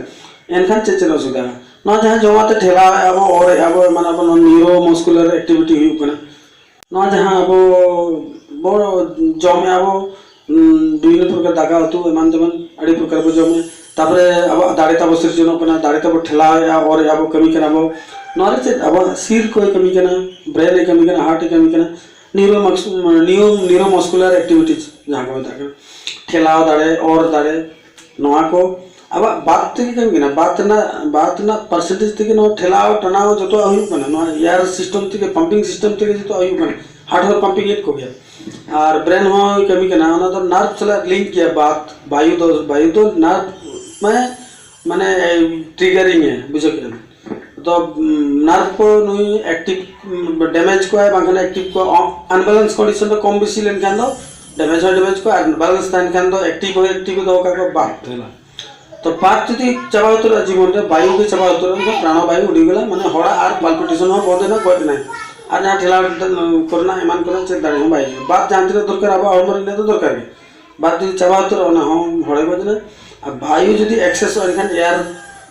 ᱮᱱᱠᱷᱟᱱ ᱪᱮᱫ ᱪᱮᱫ ᱚᱥᱩᱵᱤᱫᱷᱟ? ᱱᱚᱣᱟ ᱡᱟᱦᱟᱸ ᱡᱚᱢᱟᱜ ᱛᱮ ᱴᱷᱮᱞᱟᱣᱮᱫᱼᱟ ᱵᱚ, ᱚᱨᱮᱫᱼᱟ ᱵᱚ, ᱮᱢᱟᱱ ᱟᱵᱚ, ᱱᱚᱣᱟ ᱱᱤᱭᱩᱨᱳ ᱢᱟᱥᱠᱩᱞᱟᱨ ᱮᱠᱴᱤᱵᱷᱤᱴᱤ ᱦᱩᱭᱩᱜ ᱠᱟᱱᱟ᱾ ᱱᱚᱣᱟ ᱡᱟᱦᱟᱸ ᱟᱵᱚ ᱵᱚ ᱡᱚᱢᱮᱜᱼᱟ ᱵᱚ, ᱩᱸ, ᱵᱤᱵᱷᱤᱱᱱᱚ ᱯᱨᱚᱠᱟᱨ ᱫᱟᱠᱟ ᱩᱛᱩ ᱮᱢᱟᱱ ᱛᱮᱢᱟᱱ ᱟᱹᱰᱤ ᱯᱨᱚᱠᱟᱨ ᱵᱚ ᱡᱚᱢᱮᱜᱼᱟ᱾ ᱛᱟᱯᱚᱨᱮ ᱟᱵᱚᱣᱟᱜ ᱫᱟᱲᱮ ᱛᱟᱵᱚ ᱥᱤᱨᱡᱚᱱᱚᱜ ᱠᱟᱱᱟ, ᱫᱟᱲᱮ ᱛᱟᱵᱚ ᱴᱷᱮᱞᱟᱣᱮᱜᱼᱟ, ᱚᱨᱮᱜᱼᱟ ᱵᱚ, ᱠᱟᱹᱢᱤ ᱠᱟᱱᱟ ᱵᱚ᱾ ᱱᱚᱣᱟ ᱨᱮ ᱪᱮᱫ ᱟᱵᱚᱣᱟᱜ ᱥᱤᱨ ᱠᱚᱭ ᱠᱟᱹᱢᱤ ᱠᱟᱱᱟ, ᱵᱨᱮᱱ ᱮ ᱠᱟᱹᱢᱤ ᱠᱟᱱᱟ, ᱦᱟᱨᱴ ᱮ ᱠᱟᱹᱢᱤ ᱠᱟᱱᱟ, ᱱᱤᱭᱩᱨᱳ ᱢᱟᱠᱥ-, ᱱᱤᱭᱩ-, ᱱᱤᱭᱩᱨᱳᱢᱟᱥᱠᱩᱞᱟᱨ ᱮᱠᱴᱤᱵᱷᱤᱴᱤᱡᱽ ᱡᱟᱦᱟᱸ ᱠᱚ ᱢᱮᱛᱟᱜ ᱠᱟᱱᱟ, ᱴᱷᱮᱞᱟᱣ ᱫᱟᱲᱮ, ᱚᱨ ᱫᱟᱲᱮ, ᱱᱚᱣᱟ ᱠᱚ ᱟᱵᱚᱣᱟᱜ ᱵᱟᱛ ᱛᱮᱜᱮ ᱠᱟᱹᱢᱤ ᱠᱟᱱᱟ᱾ ᱵᱟᱛ ᱨᱮᱱᱟᱜ, ᱵᱟᱛ ᱨᱮᱱᱟᱜ ᱯᱟᱨᱥᱮᱱᱴᱮᱡᱽ ᱛᱮᱜᱮ ᱱᱚᱣᱟ ᱴᱷᱮᱞᱟᱣ ᱴᱟᱱᱟᱣ ᱡᱚᱛᱚᱣᱟᱜ ᱦᱩᱭᱩᱜ ᱠᱟᱱᱟ᱾ ᱱᱚᱣᱟ ᱮᱭᱟᱨ ᱥᱤᱥᱴᱮᱢ ᱛᱮᱜᱮ, ᱯᱟᱢᱯᱤᱝ ᱥᱤᱥᱴᱮᱢ ᱛᱮᱜᱮ ᱡᱚᱛᱚᱣᱟᱜ ᱦᱩᱭᱩᱜ ᱠᱟᱱᱟ᱾ ᱦᱟᱨᱴ ᱦᱚᱸ ᱯᱟᱢᱯᱤᱝ ᱮᱫ ᱠᱚᱜᱮᱭᱟ ᱟᱨ ᱵᱨᱮᱱ ᱦᱚᱸ ᱠᱟᱹᱢᱤ ᱠᱟᱱᱟ᱾ ᱚᱱᱟ ᱫᱚ ᱱᱟᱨᱵᱷ ᱥᱟᱞᱟᱜ ᱞᱤᱝᱠ ᱜᱮᱭᱟ᱾ ᱵᱟᱛ, ᱵᱟᱭᱩ ᱫᱚ, ᱵᱟᱭᱩ ᱫᱚ ᱱᱟᱨᱵᱷ ᱢᱟᱱᱮ, ᱢᱟᱱᱮ ᱴᱨᱤᱜᱟᱨᱤᱝ ᱮ, ᱵᱩᱡᱷᱟᱹᱣ ᱠᱮᱫᱟ᱾ ᱛᱚ ᱱᱟᱨᱵᱷ ᱠᱚ ᱱᱩᱭ ᱮᱠᱴᱤᱵᱷ, ᱰᱮᱢᱮᱡᱽ ᱠᱚᱣᱟᱭ, ᱵᱟᱝᱠᱷᱟᱱ ᱮᱠᱴᱤᱵᱷ ᱠᱚᱣᱟ᱾ ᱟᱱᱵᱮᱞᱮᱱᱥ ᱠᱚᱱᱰᱤᱥᱚᱱ ᱨᱮ ᱠᱚᱢ ᱵᱮᱥᱤ ᱞᱮᱱᱠᱷᱟᱱ ᱫᱚ ᱰᱮᱢᱮᱡᱽ ᱦᱚᱸᱭ ᱰᱮᱢᱮᱡᱽ ᱠᱚᱣᱟ, ᱟᱨ ᱵᱮᱞᱮᱱᱥ ᱛᱟᱦᱮᱱ ᱠᱷᱟᱱ ᱫᱚ ᱮᱠᱴᱤᱵᱷ ᱦᱚᱸᱭ ᱮᱠᱴᱤᱵᱷ ᱫᱚᱦᱚ ᱠᱟᱜ ᱠᱚᱣᱟ᱾ ᱵᱟᱛ ᱛᱟᱦᱮᱱᱟ᱾ ᱛᱚ ᱵᱟᱛ ᱡᱩᱫᱤ ᱪᱟᱵᱟ ᱩᱛᱟᱹᱨᱚᱜᱼᱟ ᱡᱤᱵᱚᱱ ᱨᱮ, ᱵᱟᱭᱩ ᱜᱮ ᱪᱟᱵᱟ ᱩᱛᱟᱹᱨᱚᱜᱼᱟ, ᱮᱱᱠᱷᱟᱱ ᱯᱨᱟᱬᱚ ᱵᱟᱭᱩ ᱩᱰᱩᱠ ᱜᱮᱞᱟ, ᱢᱟᱱᱮ ᱦᱚᱲᱟᱜ ᱟᱨ ᱯᱟᱞᱯᱤᱴᱮᱥᱚᱱ ᱦᱚᱸ ᱵᱚᱱᱫ ᱮᱱᱟ, ᱜᱚᱡ ᱮᱱᱟᱭ᱾ ᱟᱨ ᱡᱟᱦᱟᱸ ᱴᱷᱮᱞᱟᱣ ᱠᱚᱨᱮᱱᱟᱜ ᱮᱢᱟᱱ ᱠᱚᱨᱮᱱᱟᱜ ᱪᱮᱫ ᱫᱟᱲᱮ ᱦᱚᱸ ᱵᱟᱭ ᱦᱤᱡᱩᱜᱼᱟ᱾ ᱵᱟᱛ ᱡᱟᱦᱟᱸ ᱛᱤᱱᱟᱹᱜ ᱫᱚᱨᱠᱟᱨ ᱟᱵᱚᱣᱟᱜ ᱦᱚᱲᱢᱚ ᱨᱮ, ᱤᱱᱟᱹᱜ ᱫᱚ ᱫᱚᱨᱠᱟᱨ ᱜᱮ᱾ ᱵᱟᱛ ᱡᱩᱫᱤ ᱪᱟᱵᱟ ᱩᱛᱟᱹᱨᱚᱜᱼᱟ, ᱚᱱᱟ ᱦᱚᱸ ᱦᱚᱲᱮ ᱜᱚᱡ ᱮᱱᱟ᱾ ᱟᱨ ᱵᱟᱭᱩ ᱡᱩᱫᱤ ᱮᱠᱥᱮᱥᱚᱜᱼᱟ, ᱮᱱᱠᱷᱟᱱ ᱮᱭᱟᱨ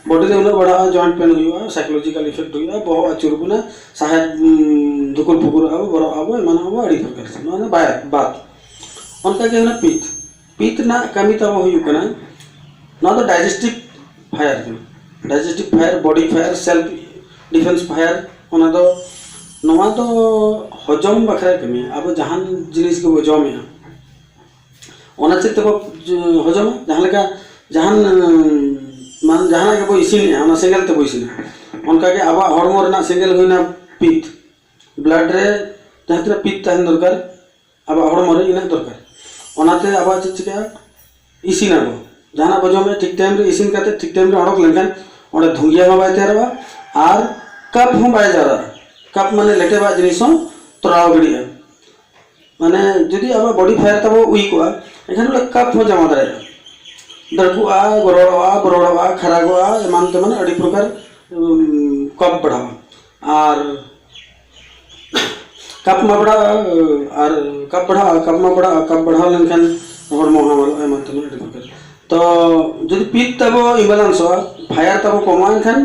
ᱵᱚᱰᱤ ᱨᱮ ᱩᱱᱟᱹᱜ ᱵᱟᱲᱦᱟᱜᱼᱟ, ᱡᱚᱭᱮᱱᱴ ᱯᱮᱱ ᱦᱩᱭᱩᱜᱼᱟ, ᱥᱟᱭᱠᱳᱞᱚᱡᱤᱠᱟᱞ ᱤᱯᱷᱮᱠᱴ ᱦᱩᱭᱩᱜᱼᱟ, ᱵᱚᱦᱚᱜ ᱟᱹᱪᱩᱨ ᱵᱚᱱᱟ, ᱥᱟᱦᱮᱫ, ᱩᱸ, ᱫᱩᱠᱩᱨ ᱯᱩᱠᱩᱨᱚᱜᱼᱟ ᱵᱚ, ᱵᱚᱨᱚᱜ ᱟᱵᱚ, ᱮᱢᱟᱱᱚᱜ ᱟᱵᱚ, ᱟᱹᱰᱤ ᱯᱨᱚᱠᱟᱨ᱾ ᱱᱚᱣᱟ ᱫᱚ ᱵᱟᱭ-, ᱵᱟᱛ᱾ ᱚᱱᱠᱟ ᱜᱮ ᱦᱩᱭᱱᱟ ᱯᱤᱛ᱾ ᱯᱤᱛ ᱨᱮᱱᱟᱜ ᱠᱟᱹᱢᱤ ᱛᱟᱵᱚ ᱦᱩᱭᱩᱜ ᱠᱟᱱᱟ, ᱱᱚᱣᱟ ᱫᱚ ᱰᱟᱭᱡᱮᱥᱴᱤᱵᱷ ᱯᱷᱟᱭᱟᱨ ᱠᱟᱱᱟ᱾ ᱰᱟᱭᱡᱮᱥᱴᱤᱵᱷ ᱯᱷᱟᱭᱟᱨ, ᱵᱚᱰᱤ ᱯᱷᱟᱭᱟᱨ, ᱥᱮᱞᱯ ᱰᱤᱯᱷᱮᱱᱥ ᱯᱷᱟᱭᱟᱨ᱾ ᱚᱱᱟ ᱫᱚ, ᱱᱚᱣᱟ ᱫᱚ ᱦᱚᱡᱚᱢ ᱵᱟᱠᱷᱨᱟᱭ ᱠᱟᱹᱢᱤᱭᱟ᱾ ᱟᱵᱚ ᱡᱟᱦᱟᱱ ᱡᱤᱱᱤᱥ ᱜᱮᱵᱚ ᱡᱚᱢᱮᱜᱼᱟ, ᱚᱱᱟ ᱪᱮᱫ ᱛᱮᱵᱚ ᱦᱚᱡᱚᱢᱟ? ᱡᱟᱦᱟᱸ ᱞᱮᱠᱟ ᱡᱟᱦᱟᱱ, ᱢᱟᱱ-, ᱡᱟᱦᱟᱱᱟᱜ ᱜᱮᱵᱚ ᱤᱥᱤᱱᱮᱜᱼᱟ, ᱚᱱᱟ ᱥᱮᱸᱜᱮᱞ ᱛᱮᱵᱚ ᱤᱥᱤᱱᱟ᱾ ᱚᱱᱠᱟᱜᱮ ᱟᱵᱚᱣᱟᱜ ᱦᱚᱲᱢᱚ ᱨᱮᱱᱟᱜ ᱥᱮᱸᱜᱮᱞ ᱦᱩᱭᱱᱟ ᱯᱤᱛ᱾ ᱵᱞᱟᱰ ᱨᱮ ᱡᱟᱦᱟᱸ ᱛᱤᱱᱟᱹᱜ ᱯᱤᱛ ᱛᱟᱦᱮᱱ ᱫᱚᱨᱠᱟᱨ, ᱟᱵᱚᱣᱟᱜ ᱦᱚᱲᱢᱚ ᱨᱮ ᱤᱱᱟᱹᱜ ᱫᱚᱨᱠᱟᱨ᱾ ᱚᱱᱟᱛᱮ ᱟᱵᱚᱣᱟᱜ ᱪᱮᱫ ᱪᱤᱠᱟᱹᱜᱼᱟ? ᱤᱥᱤᱱᱟᱵᱚ᱾ ᱡᱟᱦᱟᱱᱟᱜ ᱵᱚ ᱡᱚᱢᱮᱫ ᱴᱷᱤᱠ ᱴᱟᱭᱤᱢ ᱨᱮ ᱤᱥᱤᱱ ᱠᱟᱛᱮ ᱴᱷᱤᱠ ᱴᱟᱭᱤᱢ ᱨᱮ ᱚᱰᱚᱠ ᱞᱮᱱᱠᱷᱟᱱ ᱚᱸᱰᱮ ᱫᱷᱩᱸᱜᱤᱭᱟᱹ ᱦᱚᱸ ᱵᱟᱭ ᱛᱮᱭᱟᱨᱚᱜᱼᱟ ᱟᱨ ᱠᱟᱯ ᱦᱚᱸ ᱵᱟᱭ ᱡᱟᱣᱨᱟᱜᱼᱟ᱾ ᱠᱟᱯ ᱢᱟᱱᱮ ᱞᱮᱴᱮᱵᱟᱜ ᱡᱤᱱᱤᱥ ᱦᱚᱸ ᱛᱚᱨᱟᱣ ᱜᱤᱰᱤᱜᱼᱟ᱾ ᱢᱟᱱᱮ ᱡᱩᱫᱤ ᱟᱵᱚᱣᱟᱜ ᱵᱚᱰᱤ ᱯᱷᱟᱭᱟᱨ ᱛᱟᱵᱚ ᱩᱭᱤᱠᱚᱜᱼᱟ, ᱮᱱᱠᱷᱟᱱ ᱚᱸᱰᱮ ᱠᱟᱯ ᱦᱚᱸ ᱡᱟᱢᱟ ᱫᱟᱲᱮᱭᱟᱜᱼᱟ᱾ ᱫᱟᱹᱲᱠᱩᱜᱼᱟ, ᱜᱚᱨᱚᱲᱚᱜᱼᱟ, ᱵᱚᱨᱚᱲᱚᱜᱼᱟ, ᱠᱷᱟᱨᱟᱜᱚᱜᱼᱟ, ᱮᱢᱟᱱ ᱛᱮᱢᱟᱱ ᱟᱹᱰᱤ ᱯᱨᱚᱠᱟᱨ, ᱩᱢ, ᱠᱟᱯ ᱵᱟᱲᱦᱟᱣᱟ᱾ ᱟᱨ ᱠᱟᱯ ᱢᱟ ᱵᱟᱲᱦᱟᱜᱼᱟ, ᱟᱨ ᱠᱟᱯ ᱵᱟᱲᱦᱟᱜᱼᱟ, ᱠᱟᱯ ᱢᱟ ᱵᱟᱲᱦᱟᱜᱼᱟ, ᱠᱟᱯ ᱵᱟᱲᱦᱟᱣ ᱞᱮᱱᱠᱷᱟᱱ ᱦᱚᱲᱢᱚ ᱦᱟᱢᱟᱞᱚᱜᱼᱟ, ᱮᱢᱟᱱ ᱛᱮᱢᱟᱱ ᱟᱹᱰᱤ ᱯᱨᱚᱠᱟᱨ᱾ ᱛᱚ ᱡᱩᱫᱤ ᱯᱤᱛ ᱛᱟᱵᱚ ᱤᱢᱵᱟᱞᱟᱱᱥᱚᱜᱼᱟ, ᱯᱷᱟᱭᱟᱨ ᱛᱟᱵᱚ ᱠᱚᱢᱚᱜᱼᱟ, ᱮᱱᱠᱷᱟᱱ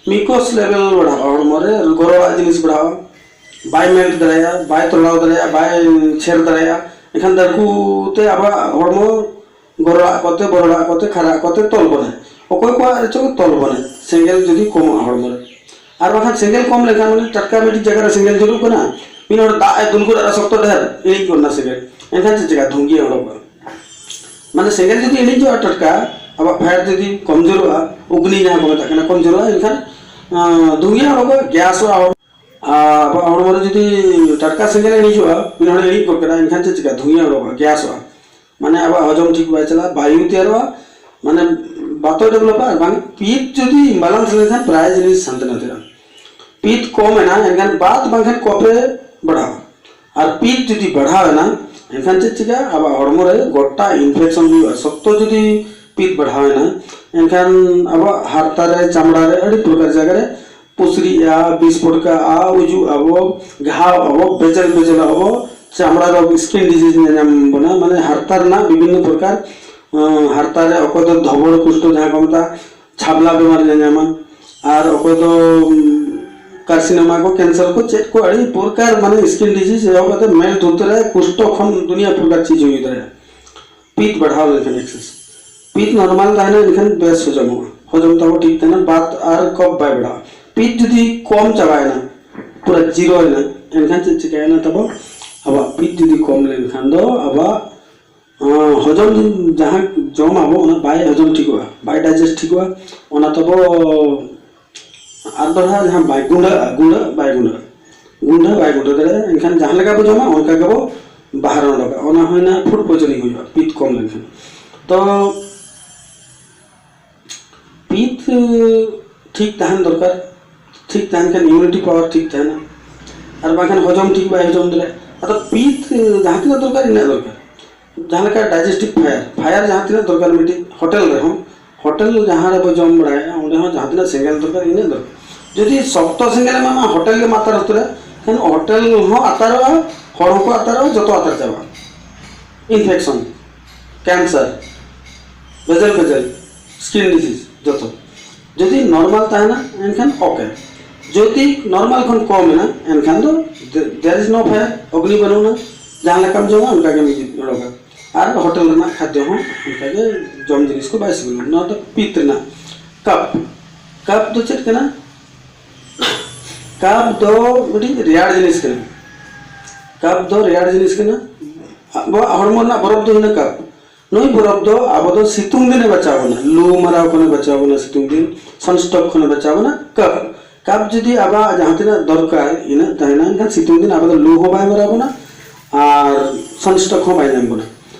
ᱢᱤᱠᱚᱥ ᱞᱮᱵᱮᱞ ᱵᱟᱲᱦᱟᱜᱼᱟ, ᱦᱚᱲᱢᱚ ᱨᱮ ᱜᱚᱨᱚᱲᱟᱜ ᱡᱤᱱᱤᱥ ᱵᱟᱲᱦᱟᱜᱼᱟ᱾ ᱵᱟᱭ ᱢᱮᱞᱴ ᱫᱟᱲᱮᱭᱟᱜᱼᱟ, ᱵᱟᱭ ᱛᱚᱞᱟᱣ ᱫᱟᱲᱮᱭᱟᱜᱼᱟ, ᱵᱟᱭ ᱪᱷᱮᱨ ᱫᱟᱲᱮᱭᱟᱜᱼᱟ᱾ ᱮᱱᱠᱷᱟᱱ ᱰᱟᱹᱲᱠᱩ ᱛᱮ ᱟᱵᱚᱣᱟᱜ ᱦᱚᱲᱢᱚ ᱜᱚᱨᱚᱲᱟᱜ ᱠᱚᱛᱮ, ᱵᱚᱨᱚᱲᱟᱜ ᱠᱚᱛᱮ, ᱠᱷᱟᱨᱟᱜ ᱠᱚᱛᱮ ᱛᱚᱞ ᱵᱚᱱᱟᱭ᱾ ᱚᱠᱚᱭ ᱠᱚᱣᱟᱜ ᱨᱮᱪᱚ ᱛᱚᱞ ᱵᱚᱱᱟᱭ, ᱥᱮᱸᱜᱮᱞ ᱡᱩᱫᱤ ᱠᱚᱢᱚᱜᱼᱟ ᱦᱚᱲᱢᱚ ᱨᱮ᱾ ᱟᱨ ᱵᱟᱠᱷᱟᱱ ᱥᱮᱸᱜᱮᱞ ᱠᱚᱢ ᱞᱮᱱᱠᱷᱟᱱ, ᱢᱟᱱᱮ ᱴᱟᱴᱠᱟ ᱢᱤᱫᱴᱤᱡ ᱡᱟᱭᱜᱟ ᱨᱮ ᱥᱮᱸᱜᱮᱞ ᱡᱩᱞᱩᱜ ᱠᱟᱱᱟ, ᱢᱤᱫ ᱦᱚᱲ ᱫᱟᱜ ᱮ ᱫᱩᱞ ᱜᱚᱫ ᱟᱫᱟ ᱥᱚᱠᱛᱚ ᱰᱷᱮᱨ, ᱤᱬᱤᱡ ᱜᱚᱫ ᱮᱱᱟ ᱥᱮᱸᱜᱮᱞ, ᱮᱱᱠᱷᱟᱱ ᱪᱮᱫ ᱪᱤᱠᱟ? ᱫᱷᱩᱝᱜᱤᱭᱟᱹ ᱚᱰᱚᱠᱚᱜᱼᱟ᱾ ᱢᱟᱱᱮ ᱥᱮᱸᱜᱮᱞ ᱡᱩᱫᱤ ᱤᱬᱤᱡᱚᱜᱼᱟ ᱴᱟᱴᱠᱟ, ᱟᱵᱚᱣᱟᱜ ᱯᱷᱟᱭᱟᱨ ᱡᱩᱫᱤ ᱠᱚᱢᱡᱳᱨᱚᱜᱼᱟ, ᱚᱜᱽᱱᱤ ᱡᱟᱦᱟᱸ ᱠᱚ ᱢᱮᱛᱟᱜ ᱠᱟᱱᱟ, ᱠᱚᱢᱡᱳᱨᱚᱜᱼᱟ, ᱮᱱᱠᱷᱟᱱ ᱟᱸ, ᱫᱷᱩᱝᱜᱤᱭᱟᱹ ᱚᱰᱚᱠᱚᱜᱼᱟ, ᱜᱮᱥᱚᱜᱼᱟ ᱦᱚᱲᱢᱚ᱾ ᱟᱨ ᱟᱵᱚᱣᱟᱜ ᱦᱚᱲᱢᱚ ᱨᱮ ᱡᱩᱫᱤ ᱴᱟᱴᱠᱟ ᱥᱮᱸᱜᱮᱞ ᱤᱬᱤᱡᱚᱜᱼᱟ, ᱢᱤᱫ ᱦᱚᱲᱮ ᱤᱬᱤᱡ ᱜᱚᱫ ᱠᱮᱫᱟ, ᱮᱱᱠᱷᱟᱱ ᱪᱮᱫ ᱪᱤᱠᱟ? ᱫᱷᱩᱝᱜᱤᱭᱟᱹ ᱚᱰᱚᱠᱚᱜᱼᱟ, ᱜᱮᱥᱚᱜᱼᱟ᱾ ᱢᱟᱱᱮ ᱟᱵᱚᱣᱟᱜ ᱦᱚᱡᱚᱢ ᱴᱷᱤᱠ ᱵᱟᱭ ᱪᱟᱞᱟᱜᱼᱟ, ᱵᱟᱭᱩ ᱛᱮᱭᱟᱨᱚᱜᱼᱟ, ᱢᱟᱱᱮ ᱵᱟᱛᱚᱭ ᱰᱮᱵᱷᱞᱚᱯᱟ᱾ ᱟᱨ ᱵᱟᱝ ᱯᱤᱛ ᱡᱩᱫᱤ ᱤᱢᱵᱟᱞᱟᱱᱥ ᱞᱮᱱᱠᱷᱟᱱ ᱯᱨᱟᱭ ᱡᱤᱱᱤᱥ ᱦᱟᱱᱛᱮ ᱱᱟᱛᱮᱜᱼᱟ᱾ ᱯᱤᱛ ᱠᱚᱢ ᱮᱱᱟ, ᱮᱱᱠᱷᱟᱱ ᱵᱟᱛ ᱵᱟᱝᱠᱷᱟᱱ ᱠᱚᱯᱷ ᱮ ᱵᱟᱲᱦᱟᱣᱟ᱾ ᱟᱨ ᱯᱤᱛ ᱡᱩᱫᱤ ᱵᱟᱲᱦᱟᱣ ᱮᱱᱟ, ᱮᱱᱠᱷᱟᱱ ᱪᱮᱫ ᱪᱤᱠᱟᱹᱜᱼᱟ? ᱟᱵᱚᱣᱟᱜ ᱦᱚᱲᱢᱚ ᱨᱮ ᱜᱚᱴᱟ ᱤᱱᱯᱷᱮᱠᱥᱚᱱ ᱦᱩᱭᱩᱜᱼᱟ᱾ ᱥᱚᱠᱛᱚ ᱡᱩᱫᱤ ᱯᱤᱛ ᱵᱟᱲᱦᱟᱣ ᱮᱱᱟ, ᱮᱱᱠᱷᱟᱱ ᱟᱵᱚᱣᱟᱜ ᱦᱟᱨᱛᱟ ᱨᱮ, ᱪᱟᱢᱲᱟ ᱨᱮ, ᱟᱹᱰᱤ ᱯᱨᱚᱠᱟᱨ ᱡᱟᱭᱜᱟ ᱨᱮ ᱯᱩᱥᱨᱤᱜᱼᱟ, ᱵᱤᱥ ᱯᱚᱴᱠᱟᱜᱼᱟ, ᱩᱡᱩᱜ ᱟᱵᱚ, ᱜᱷᱟᱣ ᱟᱵᱚ, ᱵᱮᱡᱮᱞ ᱵᱮᱡᱮᱞ ᱟᱵᱚ, ᱪᱟᱢᱲᱟ ᱨᱳᱜᱽ, ᱥᱠᱤᱱ ᱰᱤᱡᱤᱡᱽ ᱧᱟᱧᱟᱢ ᱵᱚᱱᱟ, ᱢᱟᱱᱮ ᱦᱟᱨᱛᱟ ᱨᱮᱱᱟᱜ ᱵᱤᱵᱷᱤᱱᱱᱚ ᱯᱨᱚᱠᱟᱨ, ᱟᱸ, ᱦᱟᱨᱛᱟ ᱨᱮ ᱚᱠᱚᱭ ᱫᱚ ᱫᱷᱚᱵᱚᱲ ᱠᱩᱥᱴᱚ ᱡᱟᱦᱟᱸ ᱠᱚ ᱢᱮᱛᱟᱜᱼᱟ, ᱪᱷᱟᱵᱽᱞᱟ ᱵᱮᱢᱟᱨ ᱧᱟᱧᱟᱢᱟ, ᱟᱨ ᱚᱠᱚᱭ ᱫᱚ, ᱩᱢ, ᱠᱟᱨᱥᱤᱱᱳᱢᱟ ᱠᱚ, ᱠᱮᱱᱥᱟᱨ ᱠᱚ, ᱪᱮᱫ ᱠᱚ ᱟᱹᱰᱤ ᱯᱨᱚᱠᱟᱨ, ᱢᱟᱱᱮ ᱥᱠᱤᱱ ᱰᱤᱡᱤᱡᱽ ᱮᱦᱚᱵ ᱠᱟᱛᱮ ᱢᱮᱫ ᱫᱷᱩᱛ ᱨᱮ ᱠᱩᱥᱴᱚ ᱠᱷᱚᱱ ᱫᱩᱱᱤᱭᱟᱹ ᱯᱨᱚᱠᱟᱨ ᱪᱤᱡᱽ ᱦᱩᱭ ᱫᱟᱲᱮᱭᱟᱜᱼᱟ᱾ ᱯᱤᱛ ᱵᱟᱲᱦᱟᱣ ᱞᱮᱱᱠᱷᱟᱱ ᱮᱠᱥᱮᱥ, ᱯᱤᱛ ᱱᱚᱨᱢᱟᱞ ᱛᱟᱦᱮᱱᱟ, ᱮᱱᱠᱷᱟᱱ ᱵᱮᱥ ᱦᱚᱡᱚᱢᱚᱜᱼᱟ, ᱦᱚᱡᱚᱢ ᱛᱟᱵᱚ ᱴᱷᱤᱠ ᱛᱟᱦᱮᱱᱟ, ᱵᱟᱛ ᱟᱨ ᱠᱚᱯᱷ ᱵᱟᱭ ᱵᱟᱲᱦᱟᱜᱼᱟ᱾ ᱯᱤᱛ ᱡᱩᱫᱤ ᱠᱚᱢ ᱪᱟᱵᱟᱭᱮᱱᱟ, ᱯᱩᱨᱟᱹ ᱡᱤᱨᱳ ᱮᱱᱟ, ᱮᱱᱠᱷᱟᱱ ᱪᱮᱫ ᱪᱤᱠᱟᱹᱭᱮᱱᱟ ᱛᱟᱵᱚ? ᱟᱵᱚᱣᱟᱜ ᱯᱤᱛ ᱡᱩᱫᱤ ᱠᱚᱢ ᱞᱮᱱᱠᱷᱟᱱ ᱫᱚ ᱟᱵᱚᱣᱟᱜ, ᱟᱸ, ᱦᱚᱡᱚᱢ ᱡᱟᱦᱟᱸ ᱡᱚᱢ ᱟᱵᱚ, ᱚᱱᱟ ᱵᱟᱭ ᱦᱚᱡᱚᱢ ᱴᱷᱤᱠᱚᱜᱼᱟ, ᱵᱟᱭ ᱰᱟᱭᱡᱮᱥᱴ ᱴᱷᱤᱠᱚᱜᱼᱟ, ᱚᱱᱟ ᱛᱟᱵᱚ ᱟᱨ ᱫᱚᱦᱲᱟ ᱡᱟᱦᱟᱸ ᱵᱟᱭ ᱜᱩᱸᱰᱟᱹᱜᱼᱟ, ᱜᱩᱸᱰᱟᱹ ᱵᱟᱭ ᱜᱩᱸᱰᱟᱹᱜᱼᱟ, ᱜᱩᱸᱰᱟᱹ ᱵᱟᱭ ᱜᱩᱸᱰᱟᱹ ᱫᱟᱲᱮᱭᱟᱜᱼᱟ᱾ ᱮᱱᱠᱷᱟᱱ ᱡᱟᱦᱟᱸ ᱞᱮᱠᱟ ᱵᱚ ᱡᱚᱢᱟ, ᱚᱱᱠᱟ ᱜᱮᱵᱚ ᱵᱟᱦᱨᱮ ᱚᱰᱚᱠᱟ᱾ ᱚᱱᱟ ᱦᱩᱭᱱᱟ ᱯᱷᱩᱰ ᱯᱚᱭᱡᱚᱱᱤᱝ ᱦᱩᱭᱩᱜᱼᱟ, ᱯᱤᱛ ᱠᱚᱢ ᱞᱮᱱᱠᱷᱟᱱ᱾ ᱛᱚ ᱯᱤᱛ ᱴᱷᱤᱠ ᱛᱟᱦᱮᱱ ᱫᱚᱨᱠᱟᱨ, ᱴᱷᱤᱠ ᱛᱟᱦᱮᱱ ᱠᱷᱟᱱ ᱤᱢᱤᱭᱩᱱᱤᱴᱤ ᱯᱟᱣᱟᱨ ᱴᱷᱤᱠ ᱛᱟᱦᱮᱱᱟ, ᱟᱨ ᱵᱟᱝᱠᱷᱟᱱ ᱦᱚᱡᱚᱢ ᱴᱷᱤᱠ ᱵᱟᱭ ᱦᱚᱡᱚᱢ ᱫᱟᱲᱮᱭᱟᱜᱼᱟ᱾ ᱟᱫᱚ ᱯᱤᱛ ᱡᱟᱦᱟᱸ ᱛᱤᱱᱟᱹᱜ ᱫᱚᱨᱠᱟᱨ, ᱤᱱᱟᱹᱜ ᱫᱚᱨᱠᱟᱨ᱾ ᱡᱟᱦᱟᱸ ᱞᱮᱠᱟ ᱰᱟᱭᱡᱮᱥᱴᱤᱵᱷ ᱯᱷᱟᱭᱟᱨ, ᱯᱷᱟᱭᱟᱨ ᱡᱟᱦᱟᱸ ᱛᱤᱱᱟᱹᱜ ᱫᱚᱨᱠᱟᱨ ᱢᱤᱫᱴᱤᱡ ᱦᱳᱴᱮᱞ ᱨᱮᱦᱚᱸ, ᱦᱳᱴᱮᱞ ᱡᱟᱦᱟᱸ ᱨᱮᱵᱚ ᱡᱚᱢ ᱵᱟᱲᱟᱭᱟ, ᱚᱸᱰᱮ ᱦᱚᱸ ᱡᱟᱦᱟᱸ ᱛᱤᱱᱟᱹᱜ ᱥᱮᱸᱜᱮᱞ ᱫᱚᱨᱠᱟᱨ, ᱤᱱᱟᱹᱜ ᱫᱚᱨᱠᱟᱨ᱾ ᱡᱩᱫᱤ ᱥᱚᱠᱛᱚ ᱥᱮᱸᱜᱮᱞ ᱮᱢᱟᱢᱟ, ᱦᱳᱴᱮᱞ ᱜᱮ ᱟᱛᱟᱨ ᱩᱛᱟᱹᱨᱟ, ᱠᱷᱟᱱ ᱦᱳᱴᱮᱞ ᱦᱚᱸ ᱟᱛᱟᱨᱚᱜᱼᱟ, ᱦᱚᱲ ᱦᱚᱸᱠᱚ ᱟᱛᱟᱨᱚᱜᱼᱟ, ᱡᱚᱛᱚ ᱟᱛᱟᱨ ᱪᱟᱵᱟᱜᱼᱟ᱾ ᱤᱱᱯᱷᱮᱠᱥᱚᱱ, ᱠᱮᱱᱥᱟᱨ, ᱵᱮᱡᱮᱞ ᱵᱮᱡᱮᱞ, ᱥᱠᱤᱱ ᱰᱤᱡᱤᱡᱽ, ᱡᱚᱛᱚ᱾ ᱡᱩᱫᱤ ᱱᱚᱨᱢᱟᱞ ᱛᱟᱦᱮᱱᱟ, ᱮᱱᱠᱷᱟᱱ ᱳᱠᱮ᱾ ᱡᱩᱫᱤ ᱱᱚᱨᱢᱟᱞ ᱠᱷᱚᱱ ᱠᱚᱢ ᱮᱱᱟ, ᱮᱱᱠᱷᱟᱱ ᱫᱚ there is no fire, ᱚᱜᱽᱱᱤ ᱵᱟᱹᱱᱩᱜᱼᱟ᱾ ᱡᱟᱦᱟᱸ ᱞᱮᱠᱟᱢ ᱡᱚᱢᱟ, ᱚᱱᱠᱟ ᱜᱮᱢ ᱚᱰᱚᱠᱟ᱾ ᱟᱨ ᱦᱳᱴᱮᱞ ᱨᱮᱱᱟᱜ ᱠᱷᱟᱫᱽᱭᱚ ᱦᱚᱸ ᱚᱱᱠᱟ ᱜᱮ, ᱡᱚᱢ ᱡᱤᱱᱤᱥ ᱠᱚ ᱵᱟᱭ ᱥᱤᱵᱤᱞᱟ᱾ ᱱᱚᱣᱟ ᱫᱚ ᱯᱤᱛ ᱨᱮᱱᱟᱜ᱾ ᱠᱟᱯ, ᱠᱟᱯ ᱫᱚ ᱪᱮᱫ ᱠᱟᱱᱟ? ᱠᱟᱯ ᱫᱚ ᱢᱤᱫᱴᱤᱡ ᱨᱮᱭᱟᱲ ᱡᱤᱱᱤᱥ ᱠᱟᱱᱟ᱾ ᱠᱟᱯ ᱫᱚ ᱨᱮᱭᱟᱲ ᱡᱤᱱᱤᱥ ᱠᱟᱱᱟ᱾ ᱟᱵᱚᱣᱟᱜ ᱦᱚᱲᱢᱚ ᱨᱮᱱᱟᱜ ᱵᱚᱨᱚᱯ ᱫᱚ ᱦᱩᱭᱱᱟ ᱠᱟᱯ᱾ ᱱᱩᱭ ᱵᱚᱨᱚᱯ ᱫᱚ ᱟᱵᱚ ᱫᱚ ᱥᱤᱛᱩᱝ ᱫᱤᱱᱮ ᱵᱟᱪᱟᱣ ᱵᱚᱱᱟ, ᱞᱩ ᱢᱟᱨᱟᱣ ᱠᱷᱚᱱᱮ ᱵᱟᱪᱟᱣ ᱵᱚᱱᱟ, ᱥᱤᱛᱩᱝ ᱫᱤᱱ sunstroke ᱠᱷᱚᱱᱮ ᱵᱟᱪᱟᱣ ᱵᱚᱱᱟ ᱠᱟᱯ᱾ ᱠᱟᱯ ᱡᱩᱫᱤ ᱟᱵᱚᱣᱟᱜ ᱡᱟᱦᱟᱸ ᱛᱤᱱᱟᱹᱜ ᱫᱚᱨᱠᱟᱨ ᱤᱱᱟᱹᱜ ᱛᱟᱦᱮᱱᱟ, ᱮᱱᱠᱷᱟᱱ ᱥᱤᱛᱩᱝ ᱫᱤᱱ ᱟᱵᱚ ᱫᱚ ᱞᱩ ᱦᱚᱸ ᱵᱟᱭ ᱢᱟᱨᱟᱣ ᱵᱚᱱᱟ ᱟᱨ sunstroke ᱦᱚᱸ ᱵᱟᱭ ᱧᱟᱢ ᱵᱚᱱᱟ᱾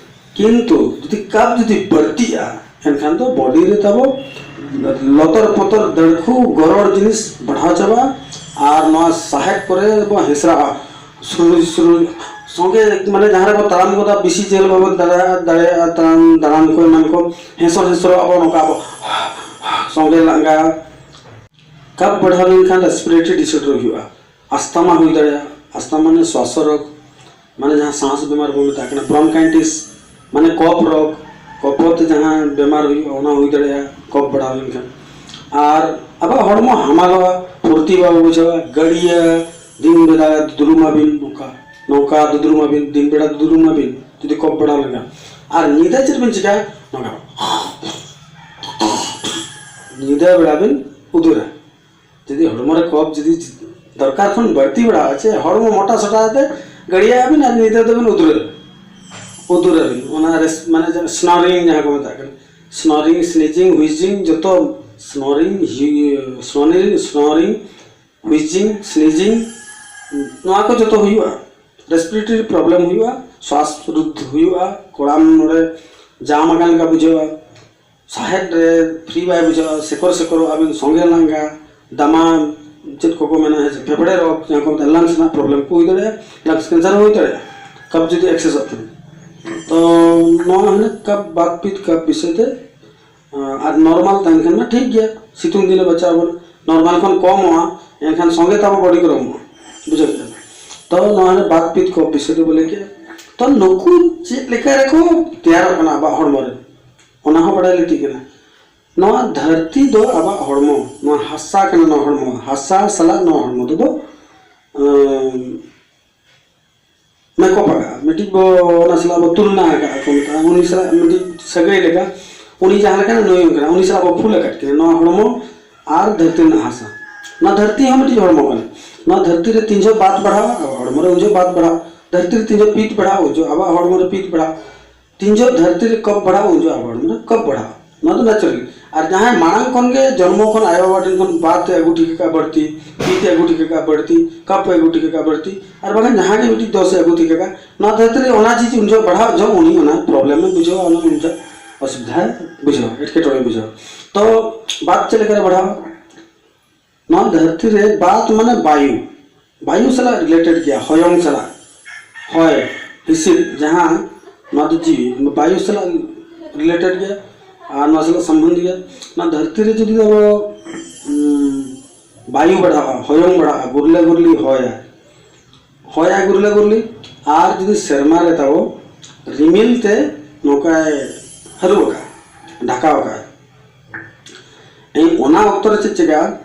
ᱠᱤᱱᱛᱩ ᱡᱩᱫᱤ ᱠᱟᱯ ᱡᱩᱫᱤ ᱵᱟᱹᱲᱛᱤᱜᱼᱟ, ᱮᱱᱠᱷᱟᱱ ᱫᱚ ᱵᱚᱰᱤ ᱨᱮ ᱛᱟᱵᱚ ᱞᱚᱛᱚᱨ ᱯᱚᱛᱚᱨ, ᱫᱟᱹᱲᱠᱷᱩ ᱜᱚᱨᱚᱲ ᱡᱤᱱᱤᱥ ᱵᱟᱲᱦᱟᱣ ᱪᱟᱵᱟᱜᱼᱟ᱾ ᱟᱨ ᱱᱚᱣᱟ ᱥᱟᱦᱮᱫ ᱠᱚᱨᱮ ᱵᱚ ᱦᱮᱸᱥᱨᱟᱜᱼᱟ, ᱥᱩᱨᱩᱡ ᱥᱩᱨᱩᱡ᱾ ᱥᱚᱸᱜᱮ ᱢᱟᱱᱮ ᱡᱟᱦᱟᱸ ᱨᱮᱵᱚ ᱛᱟᱲᱟᱢ ᱜᱚᱫᱟ, ᱵᱮᱥᱤ ᱡᱷᱟᱹᱞ ᱵᱟᱵᱚ ᱫᱟᱲᱟᱭᱟᱜᱼᱟ, ᱫᱟᱲᱟᱭᱟᱜᱼᱟ ᱛᱟᱲᱟᱢ, ᱫᱟᱬᱟᱱ ᱠᱚ ᱮᱢᱟᱱ ᱠᱚ, ᱦᱮᱸᱥᱚᱨ ᱦᱮᱸᱥᱚᱨᱚᱜ ᱟᱵᱚ, ᱱᱚᱝᱠᱟ ᱟᱵᱚ ᱥᱚᱸᱜᱮ ᱞᱟᱸᱜᱟ᱾ ᱠᱟᱯ ᱵᱟᱲᱦᱟᱣ ᱞᱮᱱᱠᱷᱟᱱ respiratory disorder ᱦᱩᱭᱩᱜᱼᱟ᱾ ᱟᱥᱛᱷᱟᱢᱟ ᱦᱩᱭ ᱫᱟᱲᱮᱭᱟᱜᱼᱟ᱾ ᱟᱥᱛᱷᱟᱢᱟ ᱢᱟᱱᱮ ᱥᱣᱟᱥᱚ ᱨᱳᱜᱽ, ᱢᱟᱱᱮ ᱡᱟᱦᱟᱸ ᱥᱟᱸᱥ ᱵᱮᱢᱟᱨ ᱵᱚᱱ ᱢᱮᱛᱟᱜ ᱠᱟᱱᱟ᱾ ᱵᱨᱚᱱᱠᱟᱭᱴᱤᱥ ᱢᱟᱱᱮ ᱠᱚᱯᱷ ᱨᱳᱜᱽ, ᱠᱚᱯᱷ ᱛᱮ ᱡᱟᱦᱟᱸ ᱵᱮᱢᱟᱨ ᱦᱩᱭᱩᱜᱼᱟ, ᱚᱱᱟ ᱦᱩᱭ ᱫᱟᱲᱮᱭᱟᱜᱼᱟ ᱠᱚᱯᱷ ᱵᱟᱲᱦᱟᱣ ᱞᱮᱱᱠᱷᱟᱱ᱾ ᱟᱨ ᱟᱵᱚᱣᱟᱜ ᱦᱚᱲᱢᱚ ᱦᱟᱢᱟᱞᱚᱜᱼᱟ, ᱯᱷᱩᱨᱛᱤ ᱵᱟᱵᱚ ᱵᱩᱡᱷᱟᱹᱣᱟ, ᱜᱟᱹᱲᱭᱟᱹ ᱫᱤᱱ ᱵᱮᱲᱟ ᱫᱩᱫᱽᱨᱩᱢᱟᱵᱤᱱ, ᱱᱚᱝᱠᱟ ᱱᱚᱝᱠᱟ ᱫᱩᱫᱽᱨᱩᱢᱟᱵᱤᱱ, ᱫᱤᱱ ᱵᱮᱲᱟ ᱫᱩᱫᱽᱨᱩᱢᱟᱵᱤᱱ ᱡᱩᱫᱤ ᱠᱚᱯᱷ ᱵᱟᱲᱦᱟᱣ ᱞᱮᱱᱠᱷᱟᱱ᱾ ᱟᱨ ᱧᱤᱫᱟᱹ ᱪᱮᱫ ᱵᱤᱱ ᱪᱤᱠᱟᱹᱭᱟ? ᱱᱚᱝᱠᱟ ᱧᱤᱫᱟᱹ ᱵᱮᱲᱟ ᱵᱤᱱ ᱩᱫᱩᱨᱟ᱾ ᱡᱩᱫᱤ ᱦᱚᱲᱢᱚ ᱨᱮ ᱠᱚᱯᱷ ᱡᱩᱫᱤ ᱫᱚᱨᱠᱟᱨ ᱠᱷᱚᱱ ᱵᱟᱹᱲᱛᱤ ᱵᱟᱲᱟᱜᱼᱟ, ᱪᱮ ᱦᱚᱲᱢᱚ ᱢᱚᱴᱟ ᱥᱚᱴᱟ ᱠᱟᱛᱮ ᱜᱟᱹᱲᱭᱟᱹ ᱟᱵᱤᱱ ᱟᱨ ᱧᱤᱫᱟᱹ ᱫᱚᱵᱤᱱ ᱩᱫᱩᱨᱟ, ᱩᱫᱩᱨᱟᱵᱤᱱ, ᱚᱱᱟ ᱨᱮᱥ-, ᱢᱟᱱᱮ ᱡᱮ snoring ᱡᱟᱦᱟᱸ ᱠᱚ ᱢᱮᱛᱟᱜ ᱠᱟᱱᱟ, snoring, sneezing, wheezing, ᱡᱚᱛᱚ snoring, ᱦᱤ-, snoring, snoring, wheezing, sneezing, ᱱᱚᱣᱟ ᱠᱚ ᱡᱚᱛᱚ ᱦᱩᱭᱩᱜᱼᱟ᱾ ᱨᱮᱥᱯᱤᱨᱮᱴᱚᱨᱤ ᱯᱨᱚᱵᱞᱮᱢ ᱦᱩᱭᱩᱜᱼᱟ, ᱥᱣᱟᱥ ᱨᱩᱫᱽ ᱦᱩᱭᱩᱜᱼᱟ, ᱠᱚᱲᱟᱢ ᱱᱚᱰᱮ ᱡᱟᱢ ᱟᱠᱟᱱ ᱞᱮᱠᱟ ᱵᱩᱡᱷᱟᱹᱜᱼᱟ, ᱥᱟᱦᱮᱫ ᱨᱮ ᱯᱷᱨᱤ ᱵᱟᱭ ᱵᱩᱡᱷᱟᱹᱜᱼᱟ, ᱥᱮᱠᱚᱨ ᱥᱮᱠᱚᱨᱚᱜ ᱟᱵᱤᱱ, ᱥᱚᱸᱜᱮ ᱞᱟᱸᱜᱟ, ᱫᱟᱢᱟ ᱪᱮᱫ ᱠᱚᱠᱚ ᱢᱮᱱᱟ, ᱦᱮᱸ ᱥᱮ, ᱯᱷᱮᱯᱷᱲᱮ ᱨᱳᱜᱽ, ᱡᱟᱦᱟᱸ ᱠᱚ ᱢᱮᱛᱟᱜᱼᱟ, ᱞᱟᱝᱥ ᱨᱮᱱᱟᱜ ᱯᱨᱚᱵᱞᱮᱢ ᱠᱚ ᱦᱩᱭ ᱫᱟᱲᱮᱭᱟᱜᱼᱟ, ᱞᱟᱝᱥ ᱠᱮᱱᱥᱟᱨ ᱦᱚᱸ ᱦᱩᱭ ᱫᱟᱲᱮᱭᱟᱜᱼᱟ᱾ ᱠᱟᱯ ᱡᱩᱫᱤ ᱮᱠᱥᱮᱥᱚᱜ ᱠᱷᱟᱱ᱾ ᱛᱚ ᱱᱚᱣᱟ ᱦᱩᱭᱱᱟ ᱠᱟᱯ, ᱵᱟᱛ ᱯᱤᱛ ᱠᱟᱯ ᱵᱤᱥᱚᱭ ᱛᱮ᱾ ᱟᱨ ᱱᱚᱨᱢᱟᱞ ᱛᱟᱦᱮᱱ ᱠᱷᱟᱱ ᱢᱟ ᱴᱷᱤᱠ ᱜᱮᱭᱟ, ᱥᱤᱛᱩᱝ ᱫᱤᱱᱮ ᱵᱟᱪᱟᱣ ᱵᱚᱱᱟ᱾ ᱱᱚᱨᱢᱟᱞ ᱠᱷᱚᱱ ᱠᱚᱢᱚᱜᱼᱟ, ᱮᱱᱠᱷᱟᱱ ᱥᱚᱸᱜᱮ ᱛᱟᱵᱚ ᱵᱚᱰᱤ ᱜᱚᱨᱚᱢᱚᱜᱼᱟ᱾ ᱵᱩᱡᱷᱟᱹᱣ ᱠᱮᱫᱟ? ᱛᱚ ᱱᱚᱣᱟ ᱦᱩᱭᱱᱟ ᱵᱟᱛ ᱯᱤᱛ ᱠᱟᱯ ᱵᱤᱥᱚᱭ ᱛᱮ ᱵᱚ ᱞᱟᱹᱭ ᱠᱮᱫᱟ᱾ ᱛᱚ ᱱᱩᱠᱩ ᱪᱮᱫ ᱞᱮᱠᱟ ᱨᱮᱠᱚ ᱛᱮᱭᱟᱨᱚᱜ ᱠᱟᱱᱟ ᱟᱵᱚᱣᱟᱜ ᱦᱚᱲᱢᱚ ᱨᱮ, ᱚᱱᱟ ᱦᱚᱸ ᱵᱟᱲᱟᱭ ᱞᱟᱹᱠᱛᱤ ᱠᱟᱱᱟ᱾ ᱱᱚᱣᱟ ᱫᱷᱟᱹᱨᱛᱤ ᱫᱚ ᱟᱵᱚᱣᱟᱜ ᱦᱚᱲᱢᱚ, ᱱᱚᱣᱟ ᱦᱟᱥᱟ ᱠᱟᱱᱟ᱾ ᱱᱚᱣᱟ ᱦᱚᱲᱢᱚ, ᱦᱟᱥᱟ ᱥᱟᱞᱟᱜ ᱱᱚᱣᱟ ᱦᱚᱲᱢᱚ ᱫᱚ, ᱫᱚ ᱟᱸ, ᱢᱮᱠᱚᱯ ᱟᱠᱟᱜᱼᱟ᱾ ᱢᱤᱫᱴᱤᱡ ᱵᱚ ᱚᱱᱟ ᱥᱟᱞᱟᱜ ᱵᱚ ᱛᱩᱞᱱᱟ ᱟᱠᱟᱜᱼᱟ ᱠᱚ ᱢᱮᱛᱟᱜᱼᱟ, ᱩᱱᱤ ᱥᱟᱞᱟᱜ ᱢᱤᱫᱴᱤᱡ ᱥᱟᱹᱜᱟᱹᱭ ᱞᱮᱠᱟ᱾ ᱩᱱᱤ ᱡᱟᱦᱟᱸ ᱞᱮᱠᱟᱱᱟ, ᱱᱩᱭ ᱚᱱᱠᱟᱱᱟ᱾ ᱩᱱᱤ ᱥᱟᱞᱟᱜ ᱵᱚ ᱯᱷᱩᱞ ᱟᱠᱟᱫ ᱠᱤᱱᱟ, ᱱᱚᱣᱟ ᱦᱚᱲᱢᱚ ᱟᱨ ᱫᱷᱟᱹᱨᱛᱤ ᱨᱮᱱᱟᱜ ᱦᱟᱥᱟ᱾ ᱱᱚᱣᱟ ᱫᱷᱟᱹᱨᱛᱤ ᱦᱚᱸ ᱢᱤᱫᱴᱤᱡ ᱦᱚᱲᱢᱚ ᱠᱟᱱᱟ᱾ ᱱᱚᱣᱟ ᱫᱷᱟᱹᱨᱛᱤ ᱨᱮ ᱛᱤᱱ ᱡᱚᱦᱚᱜ ᱵᱟᱛ ᱵᱟᱲᱦᱟᱜᱼᱟ, ᱟᱵᱚ ᱦᱚᱲᱢᱚ ᱨᱮ ᱩᱱ ᱡᱚᱦᱚᱜ ᱵᱟᱛ ᱵᱟᱲᱦᱟᱜᱼᱟ᱾ ᱫᱷᱟᱹᱨᱛᱤ ᱨᱮ ᱛᱤᱱ ᱡᱚᱦᱚᱜ ᱯᱤᱛ ᱵᱟᱲᱦᱟᱜᱼᱟ, ᱩᱱ ᱡᱚᱦᱚᱜ ᱟᱵᱚᱣᱟᱜ ᱦᱚᱲᱢᱚ ᱨᱮ ᱯᱤᱛ ᱵᱟᱲᱦᱟᱜᱼᱟ᱾ ᱛᱤᱱ ᱡᱚᱦᱚᱜ ᱫᱷᱟᱹᱨᱛᱤ ᱨᱮ ᱠᱚᱯ ᱵᱟᱲᱦᱟᱜᱼᱟ, ᱩᱱ ᱡᱚᱦᱚᱜ ᱟᱵᱚᱣᱟᱜ ᱢᱟᱱᱮ ᱠᱚᱯ ᱵᱟᱲᱦᱟᱜᱼᱟ᱾ ᱱᱚᱣᱟ ᱫᱚ ᱱᱮᱪᱟᱨᱟᱞ᱾ ᱟᱨ ᱡᱟᱦᱟᱸᱭ ᱢᱟᱲᱟᱝ ᱠᱷᱚᱱ ᱜᱮ ᱡᱚᱱᱢᱚ ᱠᱷᱚᱱ ᱟᱭᱳ ᱵᱟᱵᱟ ᱴᱷᱮᱱ ᱠᱷᱚᱱ ᱵᱟᱛ ᱮ ᱟᱹᱜᱩ ᱴᱷᱤᱠ ᱟᱠᱟᱫ ᱵᱟᱹᱲᱛᱤ, ᱯᱤᱛ ᱮ ᱟᱹᱜᱩ ᱴᱷᱤᱠ ᱟᱠᱟᱫ ᱵᱟᱹᱲᱛᱤ, ᱠᱚᱯ ᱮ ᱟᱹᱜᱩ ᱴᱷᱤᱠ ᱟᱠᱟᱫ ᱵᱟᱹᱲᱛᱤ, ᱟᱨ ᱵᱟᱝᱠᱷᱟᱱ ᱡᱟᱦᱟᱸ ᱜᱮ ᱢᱤᱫᱴᱤᱡ ᱫᱳᱥ ᱮ ᱟᱹᱜᱩ ᱴᱷᱤᱠ ᱟᱠᱟᱫ, ᱱᱚᱣᱟ ᱫᱷᱟᱹᱨᱛᱤ ᱨᱮ ᱚᱱᱟ ᱪᱤᱡᱽ ᱩᱱ ᱡᱚᱦᱚᱜ ᱵᱟᱲᱦᱟᱜ ᱡᱚᱦᱚᱜ ᱩᱱᱤ ᱚᱱᱟ ᱯᱨᱚᱵᱞᱮᱢ ᱮ ᱵᱩᱡᱷᱟᱹᱣᱟ, ᱚᱱᱟ ᱩᱱ ᱡᱚᱦᱚᱜ ᱚᱥᱩᱵᱤᱫᱷᱟ ᱮ ᱵᱩᱡᱷᱟᱹᱣᱟ, ᱮᱴᱠᱮᱴᱚᱬᱮ ᱵᱩᱡᱷᱟᱹᱣᱟ᱾ ᱛᱚ ᱵᱟᱛ ᱪᱮᱫ ᱞᱮᱠᱟᱨᱮ ᱵᱟᱲᱦᱟᱣᱟ? ᱱᱚᱣᱟ ᱫᱷᱟᱹᱨᱛᱤ ᱨᱮ ᱵᱟᱛ ᱢᱟᱱᱮ ᱵᱟᱭᱩ, ᱵᱟᱭᱩ ᱥᱟᱞᱟᱜ ᱨᱤᱞᱮᱴᱮᱰ ᱜᱮᱭᱟ, ᱦᱚᱭᱚᱝ ᱥᱟᱞᱟᱜ, ᱦᱚᱭ ᱦᱤᱸᱥᱤᱫ ᱡᱟᱦᱟᱸ, ᱱᱚᱣᱟ ᱫᱚ ᱡᱤᱣᱤ, ᱵᱟᱭᱩ ᱥᱟᱞᱟᱜ ᱨᱤᱞᱮᱴᱮᱰ ᱜᱮᱭᱟ ᱟᱨ ᱱᱚᱣᱟ ᱥᱟᱞᱟᱜ ᱥᱚᱢᱵᱚᱱᱫᱷ ᱜᱮᱭᱟ᱾ ᱱᱚᱣᱟ ᱫᱷᱟᱹᱨᱛᱤ ᱨᱮ ᱡᱩᱫᱤ ᱟᱵᱚ ᱩᱸ, ᱵᱟᱭᱩ ᱵᱟᱲᱦᱟᱜᱼᱟ, ᱦᱚᱭᱚᱝ ᱵᱟᱲᱦᱟᱜᱼᱟ, ᱜᱩᱨᱞᱟᱹ ᱜᱩᱨᱞᱤ ᱦᱚᱭᱟ, ᱦᱚᱭᱟᱭ ᱜᱩᱨᱞᱟᱹ ᱜᱩᱨᱞᱤ, ᱟᱨ ᱡᱩᱫᱤ ᱥᱮᱨᱢᱟ ᱨᱮ ᱛᱟᱵᱚ ᱨᱤᱢᱤᱞ ᱛᱮ ᱱᱚᱝᱠᱟᱭ ᱦᱟᱹᱨᱩᱵ ᱟᱠᱟᱫᱼᱟ, ᱰᱷᱟᱠᱟᱣ ᱟᱠᱟᱫᱼᱟ, ᱮᱱ ᱚᱱᱟ ᱚᱠᱛᱚ ᱨᱮ ᱪᱮᱫ ᱪᱤᱠᱟᱹᱜᱼᱟ?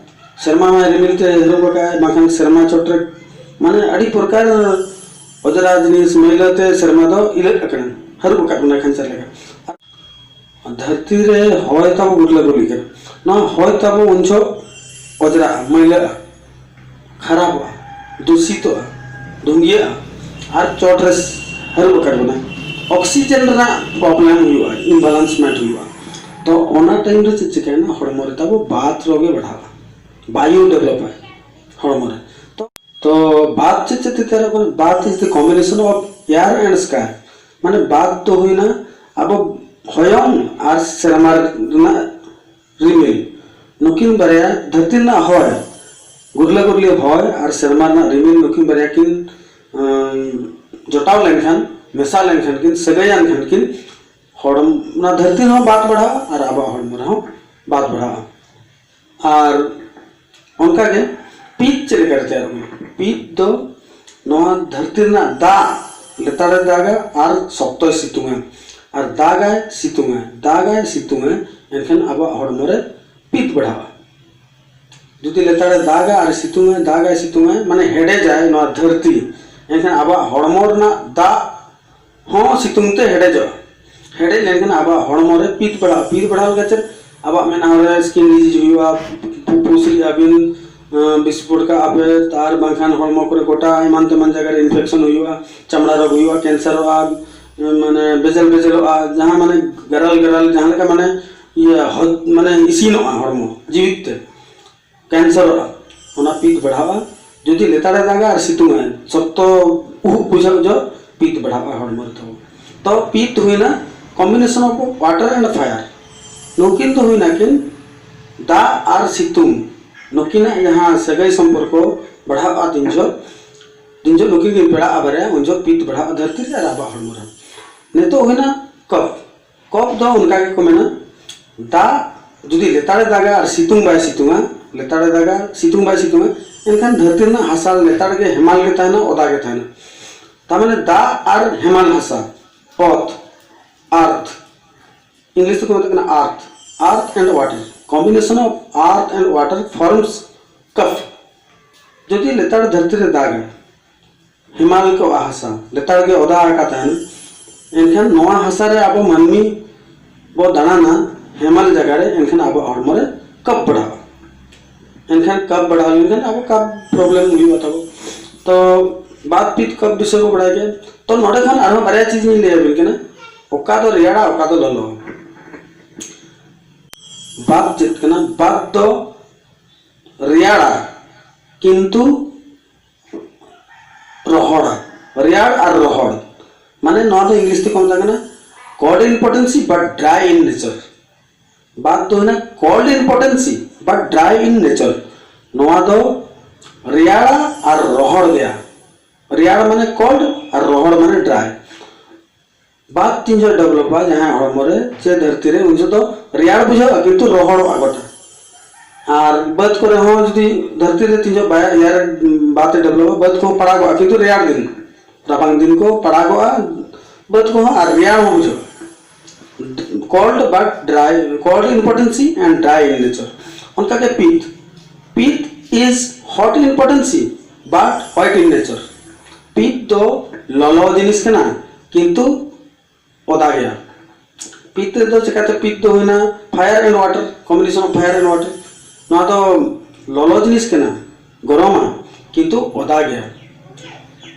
ᱥᱮᱨᱢᱟ ᱢᱟᱭ ᱨᱤᱢᱤᱞ ᱛᱮ ᱦᱟᱹᱨᱩᱵ ᱟᱠᱟᱫᱼᱟᱭ, ᱵᱟᱝᱠᱷᱟᱱ ᱥᱮᱨᱢᱟ ᱪᱚᱴ ᱨᱮ ᱢᱟᱱᱮ ᱟᱹᱰᱤ ᱯᱨᱚᱠᱟᱨ ᱚᱡᱽᱨᱟ ᱡᱤᱱᱤᱥ ᱢᱟᱹᱭᱞᱟᱹ ᱛᱮ ᱥᱮᱨᱢᱟ ᱫᱚ ᱤᱞᱟᱹᱫ ᱟᱠᱟᱱᱟ, ᱦᱟᱹᱨᱩᱵ ᱟᱠᱟᱫ ᱵᱚᱱᱟᱭ ᱠᱷᱟᱧᱪᱟ ᱞᱮᱠᱟ᱾ ᱫᱷᱟᱹᱨᱛᱤ ᱨᱮ ᱦᱚᱭ ᱛᱟᱵᱚ ᱜᱩᱨᱞᱟᱹ ᱜᱩᱨᱞᱤᱜ ᱠᱟᱱᱟ᱾ ᱱᱚᱣᱟ ᱦᱚᱭ ᱛᱟᱵᱚ ᱩᱱ ᱡᱚᱦᱚᱜ ᱚᱡᱽᱨᱟᱜᱼᱟ, ᱢᱟᱹᱭᱞᱟᱹᱜᱼᱟ, ᱠᱷᱟᱨᱟᱯᱚᱜᱼᱟ, ᱫᱩᱥᱤᱛᱚᱜᱼᱟ, ᱫᱷᱩᱝᱜᱤᱭᱟᱹᱜᱼᱟ, ᱟᱨ ᱪᱚᱴ ᱨᱮ ᱦᱟᱹᱨᱩᱵ ᱟᱠᱟᱫ ᱵᱚᱱᱟ᱾ ᱚᱠᱥᱤᱡᱮᱱ ᱨᱮᱱᱟᱜ ᱯᱨᱚᱵᱞᱮᱢ ᱦᱩᱭᱩᱜᱼᱟ, ᱤᱢᱵᱟᱞᱟᱱᱥᱢᱮᱱᱴ ᱦᱩᱭᱩᱜᱼᱟ᱾ ᱛᱚ ᱚᱱᱟ ᱴᱟᱭᱤᱢ ᱨᱮ ᱪᱮᱫ ᱪᱤᱠᱟᱹᱭᱮᱱᱟ? ᱦᱚᱲᱢᱚ ᱨᱮ ᱛᱟᱵᱚ ᱵᱟᱛ ᱨᱳᱜᱽ ᱮ ᱵᱟᱲᱦᱟᱣᱟ, ᱵᱟᱭᱩ ᱰᱮᱵᱷᱞᱚᱯᱟᱭ ᱦᱚᱲᱢᱚ ᱨᱮ᱾ ᱛᱚ, ᱛᱚ ᱵᱟᱛ ᱪᱮᱫ ᱪᱮᱫ ᱛᱮ ᱛᱮᱭᱟᱨᱚᱜ ᱠᱟᱱᱟ? ᱵᱟᱛ is the combination of air and sky. ᱢᱟᱱᱮ ᱵᱟᱛ ᱫᱚ ᱦᱩᱭᱱᱟ ᱟᱵᱚ ᱦᱚᱭᱚᱝ ᱟᱨ ᱥᱮᱨᱢᱟ ᱨᱮᱱᱟᱜ ᱨᱤᱢᱤᱞ, ᱱᱩᱠᱤᱱ ᱵᱟᱨᱭᱟ, ᱫᱷᱟᱹᱨᱛᱤ ᱨᱮᱱᱟᱜ ᱦᱚᱭ, ᱜᱩᱨᱞᱟᱹ ᱜᱩᱨᱞᱤ ᱦᱚᱭ ᱟᱨ ᱥᱮᱨᱢᱟ ᱨᱮᱱᱟᱜ ᱨᱤᱢᱤᱞ, ᱱᱩᱠᱤᱱ ᱵᱟᱨᱭᱟ ᱠᱤᱱ, ᱟᱸ, ᱡᱚᱴᱟᱣ ᱞᱮᱱᱠᱷᱟᱱ, ᱢᱮᱥᱟ ᱞᱮᱱᱠᱷᱟᱱ ᱠᱤᱱ, ᱥᱟᱹᱜᱟᱹᱭᱟᱱ ᱠᱷᱟᱱ ᱠᱤᱱ, ᱦᱚᱲᱢ-, ᱚᱱᱟ ᱫᱷᱟᱹᱨᱛᱤ ᱨᱮᱦᱚᱸ ᱵᱟᱛ ᱵᱟᱲᱦᱟᱜᱼᱟ ᱟᱨ ᱟᱵᱚᱣᱟᱜ ᱦᱚᱲᱢᱚ ᱨᱮᱦᱚᱸ ᱵᱟᱛ ᱵᱟᱲᱦᱟᱜᱼᱟ᱾ ᱟᱨ ᱚᱱᱠᱟᱜᱮ ᱯᱤᱛ ᱪᱮᱫ ᱞᱮᱠᱟᱨᱮ ᱛᱮᱭᱟᱨᱚᱜ ᱠᱟᱱᱟ? ᱯᱤᱛ ᱫᱚ ᱱᱚᱣᱟ ᱫᱷᱟᱹᱨᱛᱤ ᱨᱮᱱᱟᱜ ᱫᱟᱜ ᱞᱮᱛᱟᱲᱮ ᱫᱟᱜᱟ ᱟᱨ ᱥᱚᱠᱛᱚᱭ ᱥᱤᱛᱩᱝᱟ, ᱟᱨ ᱫᱟᱜᱟᱭ ᱥᱤᱛᱩᱝᱟᱭ, ᱫᱟᱜᱟᱭ ᱥᱤᱛᱩᱝᱟᱭ, ᱮᱱᱠᱷᱟᱱ ᱟᱵᱚᱣᱟᱜ ᱦᱚᱲᱢᱚ ᱨᱮ ᱯᱤᱛ ᱵᱟᱲᱦᱟᱜᱼᱟ᱾ ᱡᱩᱫᱤ ᱞᱮᱛᱟᱲᱮ ᱫᱟᱜᱟ ᱟᱨ ᱥᱤᱛᱩᱝᱟᱭ, ᱫᱟᱜᱟᱭ ᱥᱤᱛᱩᱝᱟᱭ, ᱢᱟᱱᱮ ᱦᱮᱰᱮᱡᱟᱭ ᱱᱚᱣᱟ ᱫᱷᱟᱹᱨᱛᱤ, ᱮᱱᱠᱷᱟᱱ ᱟᱵᱚᱣᱟᱜ ᱦᱚᱲᱢᱚ ᱨᱮᱱᱟᱜ ᱫᱟᱜ ᱦᱚᱸ ᱥᱤᱛᱩᱝ ᱛᱮ ᱦᱮᱰᱮᱡᱚᱜᱼᱟ᱾ ᱦᱮᱰᱮᱡ ᱞᱮᱱᱠᱷᱟᱱ ᱟᱵᱚᱣᱟᱜ ᱦᱚᱲᱢᱚ ᱨᱮ ᱯᱤᱛ ᱵᱟᱲᱦᱟᱜᱼᱟ᱾ ᱯᱤᱛ ᱵᱟᱲᱦᱟᱣ ᱞᱮᱠᱟ ᱪᱮᱫ? ᱟᱵᱚᱣᱟᱜ ᱢᱮᱫᱦᱟ ᱨᱮ skin disease ᱦᱩᱭᱩᱜᱼᱟ, ᱯᱩ- ᱯᱩᱥᱨᱤᱜ ᱟᱹᱵᱤᱱ, ᱟᱸ, ᱵᱤᱥᱯᱚᱴ ᱠᱟᱜᱼᱟ ᱯᱮ, ᱟᱨ ᱵᱟᱝᱠᱷᱟᱱ ᱦᱚᱲᱢᱚ ᱠᱚᱨᱮ ᱜᱚᱴᱟ ᱮᱢᱟᱱ ᱛᱮᱢᱟᱱ ᱡᱟᱭᱜᱟ ᱨᱮ infection ᱦᱩᱭᱩᱜᱼᱟ, ᱪᱟᱢᱲᱟ ᱨᱳᱜᱽ ᱦᱩᱭᱩᱜᱼᱟ, cancerᱚᱜᱼᱟ, ᱢᱟᱱᱮ ᱵᱮᱡᱮᱞ ᱵᱮᱡᱮᱞᱚᱜᱼᱟ, ᱡᱟᱦᱟᱸ ᱢᱟᱱᱮ ᱜᱟᱨᱟᱞ ᱜᱟᱨᱟᱞ ᱡᱟᱦᱟᱸ ᱞᱮᱠᱟ ᱢᱟᱱᱮ ᱤᱭᱟᱹ ᱦᱚ- ᱢᱟᱱᱮ ᱤᱥᱤᱱᱚᱜᱼᱟ ᱦᱚᱲᱢᱚ ᱡᱤᱣᱤᱫ ᱛᱮ᱾ cancerᱚᱜᱼᱟ, ᱚᱱᱟ ᱯᱤᱛ ᱵᱟᱲᱦᱟᱜᱼᱟ᱾ ᱡᱩᱫᱤ ᱞᱮᱛᱟᱲᱮ ᱫᱟᱜᱟ ᱟᱨ ᱥᱤᱛᱩᱝ ᱟᱭ, ᱥᱚᱠᱛᱚ ᱩᱦᱩᱜ ᱵᱩᱡᱷᱟᱹᱜ ᱡᱚ ᱯᱤᱛ ᱵᱟᱲᱦᱟᱜᱼᱟ ᱦᱚᱲᱢᱚ ᱨᱮ ᱛᱟᱵᱚ᱾ ᱛᱚ ᱯᱤᱛ ᱦᱩᱭᱱᱟ combination of water and fire᱾ ᱱᱩᱠᱤᱱ ᱫᱚ ᱦᱩᱭᱱᱟ ᱠᱤᱱ ᱫᱟᱜ ᱟᱨ ᱥᱤᱛᱩᱝ, ᱱᱩᱠᱤᱱᱟᱜ ᱡᱟᱦᱟᱸ ᱥᱟᱹᱜᱟᱹᱭ ᱥᱚᱢᱯᱚᱨᱠᱚ ᱵᱟᱲᱦᱟᱜᱼᱟ ᱛᱤᱱ ᱡᱚᱦᱚᱜ, ᱛᱤᱱ ᱡᱚᱦᱚᱜ ᱱᱩᱠᱤᱱ ᱠᱤᱱ ᱯᱮᱲᱟᱜᱼᱟ ᱵᱟᱨᱭᱟ, ᱩᱱ ᱡᱚᱦᱚᱜ ᱯᱤᱛ ᱵᱟᱲᱦᱟᱜᱼᱟ ᱫᱷᱟᱹᱨᱛᱤ ᱨᱮ ᱟᱨ ᱟᱵᱚᱣᱟᱜ ᱦᱚᱲᱢᱚ ᱨᱮ᱾ ᱱᱤᱛᱚᱜ ᱦᱩᱭᱱᱟ ᱠᱚᱯᱷ᱾ ᱠᱚᱯᱷ ᱫᱚ ᱚᱱᱠᱟ ᱜᱮᱠᱚ ᱢᱮᱱᱟ, ᱫᱟᱜ ᱡᱩᱫᱤ ᱞᱮᱛᱟᱲᱮ ᱫᱟᱜᱟ ᱟᱨ ᱥᱤᱛᱩᱝ ᱵᱟᱭ ᱥᱤᱛᱩᱝᱟ, ᱞᱮᱛᱟᱲᱮ ᱫᱟᱜᱟ, ᱥᱤᱛᱩᱝ ᱵᱟᱭ ᱥᱤᱛᱩᱝᱟ, ᱮᱱᱠᱷᱟᱱ ᱫᱷᱟᱹᱨᱛᱤ ᱨᱮᱱᱟᱜ ᱦᱟᱥᱟ ᱞᱮᱛᱟᱲ ᱜᱮ ᱦᱮᱢᱟᱞ ᱜᱮ ᱛᱟᱦᱮᱱᱟ, ᱚᱫᱟ ᱜᱮ ᱛᱟᱦᱮᱱᱟ᱾ ᱛᱟᱨ ᱢᱟᱱᱮ ᱫᱟᱜ ᱟᱨ ᱦᱮᱢᱟᱞ ᱦᱟᱥᱟ, ᱚᱛ, earth, English ᱛᱮᱠᱚ ᱢᱮᱛᱟᱜ ᱠᱟᱱᱟ earth, earth and water, combination of earth and water forms ᱠᱚᱯᱷ᱾ ᱡᱩᱫᱤ ᱞᱮᱛᱟᱲ ᱫᱷᱟᱹᱨᱛᱤ ᱨᱮ ᱫᱟᱜᱟ, ᱦᱮᱢᱟᱞ ᱠᱚᱜᱼᱟ ᱦᱟᱥᱟ, ᱞᱮᱛᱟᱲ ᱜᱮ ᱚᱫᱟ ᱟᱠᱟ ᱛᱟᱦᱮᱱᱟ, ᱮᱱᱠᱷᱟᱱ ᱱᱚᱣᱟ ᱦᱟᱥᱟ ᱨᱮ ᱟᱵᱚ ᱢᱟᱹᱱᱢᱤ ᱵᱚ ᱫᱟᱬᱟᱱᱟ ᱦᱮᱢᱟᱞ ᱡᱟᱭᱜᱟ ᱨᱮ, ᱮᱱᱠᱷᱟᱱ ᱟᱵᱚᱣᱟᱜ ᱦᱚᱲᱢᱚ ᱨᱮ ᱠᱚᱯᱷ ᱵᱟᱲᱦᱟᱜᱼᱟ᱾ ᱮᱱᱠᱷᱟᱱ ᱠᱚᱯᱷ ᱵᱟᱲᱦᱟᱣ ᱞᱮᱱᱠᱷᱟᱱ ᱟᱵᱚ ᱠᱚᱯᱷ problem ᱦᱩᱭᱩᱜᱼᱟ ᱛᱟᱵᱚ᱾ ᱛᱚ ᱵᱟᱛ ᱯᱤᱛ ᱠᱚᱯᱷ ᱵᱤᱥᱚᱭ ᱵᱚ ᱵᱟᱲᱟᱭ ᱜᱮᱭᱟ᱾ ᱛᱚ ᱱᱚᱰᱮ ᱠᱷᱚᱱ ᱟᱨᱦᱚᱸ ᱵᱟᱨᱭᱟ ᱪᱤᱡᱽ ᱤᱧ ᱞᱟᱹᱭ ᱟᱵᱤᱱ ᱠᱟᱱᱟ, ᱚᱠᱟ ᱫᱚ ᱨᱮᱭᱟᱲᱟ, ᱚᱠᱟ ᱫᱚ ᱞᱚᱞᱚ᱾ ᱵᱟᱛ ᱪᱮᱫ ᱠᱟᱱᱟ? ᱵᱟᱛ ᱫᱚ ᱨᱮᱭᱟᱲᱟ, ᱠᱤᱱᱛᱩ ᱨᱚᱦᱚᱲᱟ᱾ ᱨᱮᱭᱟᱲ ᱟᱨ ᱨᱚᱦᱚᱲ, ᱢᱟᱱᱮ ᱱᱚᱣᱟ ᱫᱚ English ᱛᱮᱠᱚ ᱢᱮᱛᱟᱜ ᱠᱟᱱᱟ cold in potency but dry in nature᱾ ᱵᱟᱛ ᱫᱚ ᱦᱩᱭᱱᱟ cold in potency but dry in nature᱾ ᱱᱚᱣᱟ ᱫᱚ ᱨᱮᱭᱟᱲᱟ ᱟᱨ ᱨᱚᱦᱚᱲ ᱜᱮᱭᱟ᱾ ᱨᱮᱭᱟᱲ ᱢᱟᱱᱮ cold ᱟᱨ ᱨᱚᱦᱚᱲ ᱢᱟᱱᱮ dry᱾ ᱵᱟᱛ ᱛᱤᱱ ᱡᱚᱦᱚᱜ developᱚᱜᱼᱟ ᱡᱟᱦᱟᱸᱭ ᱦᱚᱲᱢᱚ ᱨᱮ ᱪᱮ ᱫᱷᱟᱹᱨᱛᱤ ᱨᱮ, ᱩᱱ ᱡᱚᱦᱚᱜ ᱫᱚ ᱨᱮᱭᱟᱲ ᱵᱩᱡᱷᱟᱹᱜᱼᱟ, ᱠᱤᱱᱛᱩ ᱨᱚᱦᱚᱲᱚᱜᱼᱟ ᱜᱚᱴᱟ᱾ ᱟᱨ ᱵᱟᱹᱫᱽ ᱠᱚᱨᱮ ᱦᱚᱸ ᱡᱩᱫᱤ ᱫᱷᱟᱹᱨᱛᱤ ᱨᱮ ᱛᱤᱱ ᱡᱚᱦᱚᱜ ᱵᱟᱭ ᱨᱮᱭᱟᱲ, ᱵᱟᱛ ᱮ developᱚᱜᱼᱟ, ᱵᱟᱹᱫᱽ ᱠᱚᱦᱚᱸ ᱯᱟᱲᱟᱜᱚᱜᱼᱟ, ᱠᱤᱱᱛᱩ ᱨᱮᱭᱟᱲ ᱫᱤᱱ, ᱨᱟᱵᱟᱝ ᱫᱤᱱ ᱠᱚ ᱯᱟᱲᱟᱜᱚᱜᱼᱟ ᱵᱟᱹᱫᱽ ᱠᱚᱦᱚᱸ, ᱟᱨ ᱨᱮᱭᱟᱲ ᱦᱚᱸ ᱵᱩᱡᱷᱟᱹᱜᱼᱟ᱾ cold but dry, cold in potency and dry in nature. ᱚᱱᱠᱟᱜᱮ ᱯᱤᱛ, ᱯᱤᱛ is hot in potency but wet in nature. ᱯᱤᱛ ᱫᱚ ᱞᱚᱞᱚ ᱡᱤᱱᱤᱥ ᱠᱟᱱᱟ, ᱠᱤᱱᱛᱩ ᱚᱫᱟ ᱜᱮᱭᱟ᱾ ᱯᱤᱛ ᱨᱮᱫᱚ ᱪᱮᱠᱟᱛᱮ ᱯᱤᱛ ᱫᱚ ᱦᱩᱭᱱᱟ? Fire and water, combination of fire and water. ᱱᱚᱣᱟ ᱫᱚ ᱞᱚᱞᱚ ᱡᱤᱱᱤᱥ ᱠᱟᱱᱟ, ᱜᱚᱨᱚᱢᱟ, ᱠᱤᱱᱛᱩ ᱚᱫᱟ ᱜᱮᱭᱟ᱾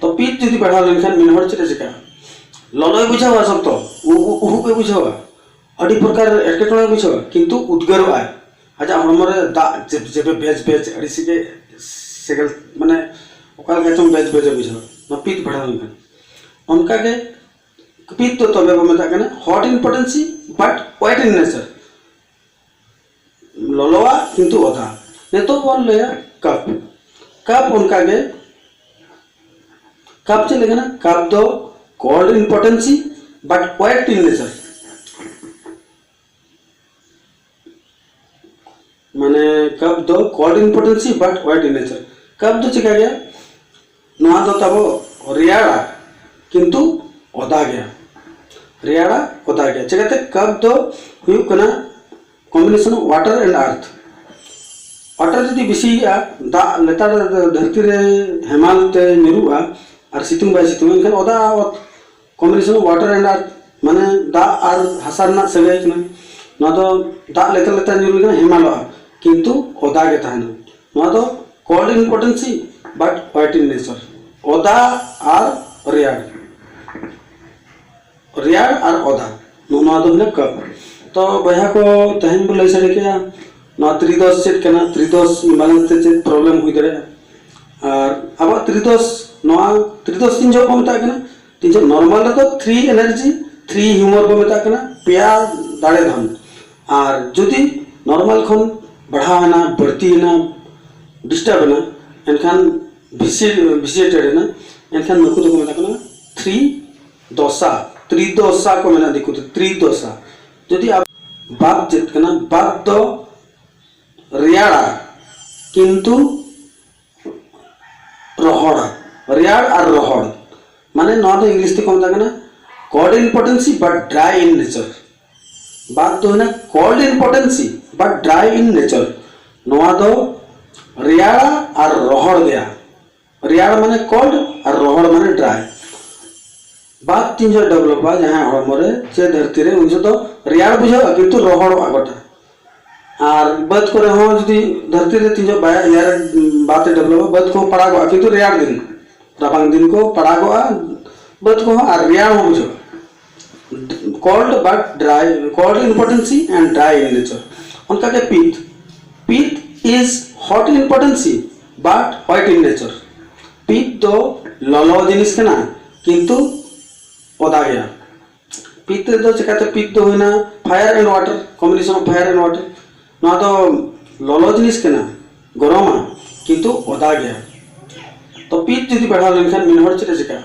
ᱛᱚ ᱯᱤᱛ ᱡᱩᱫᱤ ᱵᱟᱲᱦᱟᱣ ᱞᱮᱱᱠᱷᱟᱱ ᱢᱤᱫ ᱦᱚᱲ ᱪᱮᱫ ᱮ ᱪᱮᱠᱟᱜᱼᱟ? ᱞᱚᱞᱚᱭ ᱵᱩᱡᱷᱟᱹᱣᱟ ᱥᱚᱠᱛᱚ, ᱩ- ᱩ- ᱩᱦᱩᱵ ᱮ ᱵᱩᱡᱷᱟᱹᱣᱟ, ᱟᱹᱰᱤ ᱯᱨᱚᱠᱟᱨ ᱮᱴᱠᱮᱴᱚᱬᱮ ᱵᱩᱡᱷᱟᱹᱣᱟ, ᱠᱤᱱᱛᱩ ᱩᱫᱽᱜᱟᱹᱨᱚᱜ ᱟᱭ᱾ ᱟᱡᱟᱜ ᱦᱚᱲᱢᱚ ᱨᱮ ᱫᱟᱜ ᱡᱮᱵ ᱡᱮᱵᱮ ᱵᱮᱡ ᱵᱮᱡ ᱟᱹᱰᱤ ᱥᱮᱜᱮ ᱥᱮᱸᱜᱮᱞ, ᱢᱟᱱᱮ ᱚᱠᱟ ᱞᱮᱠᱟ ᱪᱚᱝ ᱵᱮᱡ ᱵᱮᱡ ᱮ ᱵᱩᱡᱷᱟᱹᱣᱟ᱾ ᱱᱚᱣᱟ ᱯᱤᱛ ᱵᱟᱲᱦᱟᱣ ᱞᱮᱱᱠᱷᱟᱱ ᱚᱱᱠᱟᱜᱮ ᱯᱤᱛ ᱫᱚ ᱛᱚᱵᱮ ᱵᱚ ᱢᱮᱛᱟᱜ ᱠᱟᱱᱟ hot in potency but wet in nature, ᱞᱚᱞᱚᱣᱟ ᱠᱤᱱᱛᱩ ᱚᱫᱟ᱾ ᱱᱤᱛᱚᱜ ᱵᱚᱱ ᱞᱟᱹᱭᱟ ᱠᱟᱯ᱾ ᱠᱟᱯ ᱚᱱᱠᱟᱜᱮ, ᱠᱟᱯ ᱪᱮᱫ ᱞᱮᱠᱟᱱᱟ? ᱠᱟᱯ ᱫᱚ cold in potency but wet in nature. ᱢᱟᱱᱮ ᱠᱟᱯ ᱫᱚ cold in potency but wet in nature. ᱠᱟᱯ ᱫᱚ ᱪᱮᱠᱟ ᱜᱮᱭᱟ? ᱱᱚᱣᱟ ᱫᱚ ᱛᱟᱵᱚ ᱨᱮᱭᱟᱲᱟ, ᱠᱤᱱᱛᱩ ᱚᱫᱟ ᱜᱮᱭᱟ᱾ ᱨᱮᱭᱟᱲᱟ, ᱚᱫᱟ ᱜᱮᱭᱟ᱾ ᱪᱮᱠᱟᱛᱮ? ᱠᱟᱯ ᱫᱚ ᱦᱩᱭᱩᱜ ᱠᱟᱱᱟ combination of water and earth. Water ᱡᱩᱫᱤ ᱵᱮᱥᱤᱭᱟᱜᱼᱟ, ᱫᱟᱜ ᱞᱮᱛᱟᱲ ᱫᱷᱟᱹᱨᱛᱤ ᱨᱮ ᱦᱮᱢᱟᱞ ᱛᱮ ᱧᱩᱨᱩᱜᱼᱟ ᱟᱨ ᱥᱤᱛᱩᱝ ᱵᱟᱭ ᱥᱤᱛᱩᱝᱟ, ᱮᱱᱠᱷᱟᱱ ᱚᱫᱟ ᱚᱛ, combination of water and earth, ᱢᱟᱱᱮ ᱫᱟᱜ ᱟᱨ ᱦᱟᱥᱟ ᱨᱮᱱᱟᱜ ᱥᱟᱹᱜᱟᱹᱭ ᱠᱟᱱᱟ᱾ ᱱᱚᱣᱟ ᱫᱚ ᱫᱟᱜ ᱞᱮᱛᱟᱲ ᱞᱮᱛᱟᱲ ᱧᱩᱨ ᱞᱮᱠᱷᱟᱱ ᱦᱮᱢᱟᱞᱚᱜᱼᱟ, ᱠᱤᱱᱛᱩ ᱚᱫᱟ ᱜᱮ ᱛᱟᱦᱮᱱᱟ᱾ ᱱᱚᱣᱟ ᱫᱚ cold in potency but wet in nature. ᱚᱫᱟ ᱟᱨ ᱨᱮᱭᱟᱲ, ᱨᱮᱭᱟᱲ ᱟᱨ ᱚᱫᱟ, ᱱᱚᱜᱼᱚ ᱱᱚᱣᱟ ᱫᱚ ᱦᱩᱭᱱᱟ ᱠᱟᱯ᱾ ᱛᱚ ᱵᱚᱭᱦᱟ ᱠᱚ, ᱛᱮᱦᱮᱧ ᱵᱚ ᱞᱟᱹᱭ ᱥᱟᱰᱮ ᱠᱮᱜᱼᱟ ᱱᱚᱣᱟ ᱛᱨᱤᱫᱚᱥ ᱪᱮᱫ ᱠᱟᱱᱟ, ᱛᱨᱤᱫᱚᱥ imbalance ᱛᱮ ᱪᱮᱫ problem ᱦᱩᱭ ᱫᱟᱲᱮᱭᱟᱜᱼᱟ᱾ ᱟᱨ ᱟᱵᱚᱣᱟᱜ ᱛᱨᱤᱫᱚᱥ, ᱱᱚᱣᱟ ᱛᱨᱤᱫᱚᱥ ᱛᱤᱱ ᱡᱚᱦᱚᱜ ᱵᱚ ᱢᱮᱛᱟᱜ ᱠᱟᱱᱟ? ᱛᱤᱱ ᱡᱚᱦᱚᱜ normal ᱨᱮᱫᱚ three energy, three humor ᱵᱚ ᱢᱮᱛᱟᱜ ᱠᱟᱱᱟ, ᱯᱮᱭᱟ ᱫᱟᱲᱮ ᱫᱷᱚᱱ᱾ ᱟᱨ ᱡᱩᱫᱤ normal ᱠᱷᱚᱱ ᱵᱟᱲᱦᱟᱣ ᱮᱱᱟ, ᱵᱟᱹᱲᱛᱤ ᱮᱱᱟ, disturb ᱮᱱᱟ, ᱮᱱᱠᱷᱟᱱ vitiated ᱮᱱᱟ, ᱮᱱᱠᱷᱟᱱ ᱱᱩᱠᱩ ᱫᱚᱠᱚ ᱢᱮᱛᱟ ᱠᱚ ᱠᱟᱱᱟ ᱛᱨᱤ ᱫᱚᱥᱟ, ᱛᱨᱤᱫᱚᱥᱟ ᱠᱚ ᱢᱮᱱᱟ ᱫᱤᱠᱩ ᱛᱮ, ᱛᱨᱤᱫᱚᱥᱟ᱾ ᱡᱩᱫᱤ ᱟᱵ-, ᱵᱟᱛ ᱪᱮᱫ ᱠᱟᱱᱟ? ᱵᱟᱛ ᱫᱚ ᱨᱮᱭᱟᱲᱟ, ᱠᱤᱱᱛᱩ ᱨᱚᱦᱚᱲᱟ, ᱨᱮᱭᱟᱲ ᱟᱨ ᱨᱚᱦᱚᱲ᱾ ᱢᱟᱱᱮ ᱱᱚᱣᱟ ᱫᱚ English ᱛᱮᱠᱚ ᱢᱮᱛᱟᱜ ᱠᱟᱱᱟ cold in potency but dry in nature. ᱵᱟᱫ ᱫᱚ ᱦᱩᱭᱱᱟ cold in potency but dry in nature᱾ ᱱᱚᱣᱟ ᱫᱚ ᱨᱮᱭᱟᱲᱟ ᱟᱨ ᱨᱚᱦᱚᱲ ᱜᱮᱭᱟ᱾ ᱨᱮᱭᱟᱲ ᱢᱟᱱᱮ cold ᱟᱨ ᱨᱚᱦᱚᱲ ᱢᱟᱱᱮ dry᱾ ᱵᱟᱫ ᱛᱤᱱ ᱡᱚᱦᱚᱜ developᱚᱜᱼᱟ ᱡᱟᱦᱟᱸᱭ ᱦᱚᱲᱢᱚ ᱨᱮ ᱥᱮ ᱫᱷᱟᱹᱨᱛᱤ ᱨᱮ, ᱩᱱ ᱡᱚᱦᱚᱜ ᱫᱚ ᱨᱮᱭᱟᱲ ᱵᱩᱡᱷᱟᱹᱜᱼᱟ ᱠᱤᱱᱛᱩ ᱨᱚᱦᱚᱲᱚᱜᱼᱟ ᱜᱚᱴᱟ᱾ ᱟᱨ ᱵᱟᱹᱫᱽ ᱠᱚᱨᱮ ᱦᱚᱸ ᱡᱩᱫᱤ ᱫᱷᱟᱹᱨᱛᱤ ᱨᱮ ᱛᱤᱱ ᱡᱚᱦᱚᱜ ᱵᱟᱭ ᱨᱮᱭᱟᱲ, ᱵᱟᱫ ᱰᱮᱵᱷᱞᱚᱯᱚᱜᱼᱟ, ᱵᱟᱹᱫᱽ ᱠᱚᱦᱚᱸ ᱯᱟᱲᱟᱜᱚᱜᱼᱟ ᱠᱤᱱᱛᱩ ᱨᱮᱭᱟᱲ ᱫᱤᱱ, ᱨᱟᱵᱟᱝ ᱫᱤᱱ ᱠᱚ ᱯᱟᱲᱟᱜᱚᱜᱼᱟ ᱵᱟᱹᱫᱽ ᱠᱚᱦᱚᱸ, ᱟᱨ ᱨᱮᱭᱟᱲ ᱦᱚᱸ ᱵᱩᱡᱷᱟᱹᱜᱼᱟ᱾ Cold but dry, cold in potency and dry in nature. ᱚᱱᱠᱟᱜᱮ ᱯᱤᱛ, ᱯᱤᱛ is hot in potency but wet in nature᱾ ᱯᱤᱛ ᱫᱚ ᱞᱚᱞᱚ ᱡᱤᱱᱤᱥ ᱠᱟᱱᱟ ᱠᱤᱱᱛᱩ ᱚᱫᱟ ᱜᱮᱭᱟ᱾ ᱯᱤᱛ ᱨᱮᱫᱚ ᱪᱮᱠᱟᱛᱮ ᱯᱤᱛ ᱫᱚ ᱦᱩᱭᱱᱟ fire and water, combination of fire and water᱾ ᱱᱚᱣᱟ ᱫᱚ ᱞᱚᱞᱚ ᱡᱤᱱᱤᱥ ᱠᱟᱱᱟ, ᱜᱚᱨᱚᱢᱟ, ᱠᱤᱱᱛᱩ ᱚᱫᱟ ᱜᱮᱭᱟ᱾ ᱛᱚ ᱯᱤᱛ ᱡᱩᱫᱤ ᱵᱟᱲᱦᱟᱣ ᱞᱮᱱᱠᱷᱟᱱ ᱢᱤᱫ ᱦᱚᱲ ᱪᱮᱫ ᱮ ᱪᱮᱠᱟᱜᱼᱟ?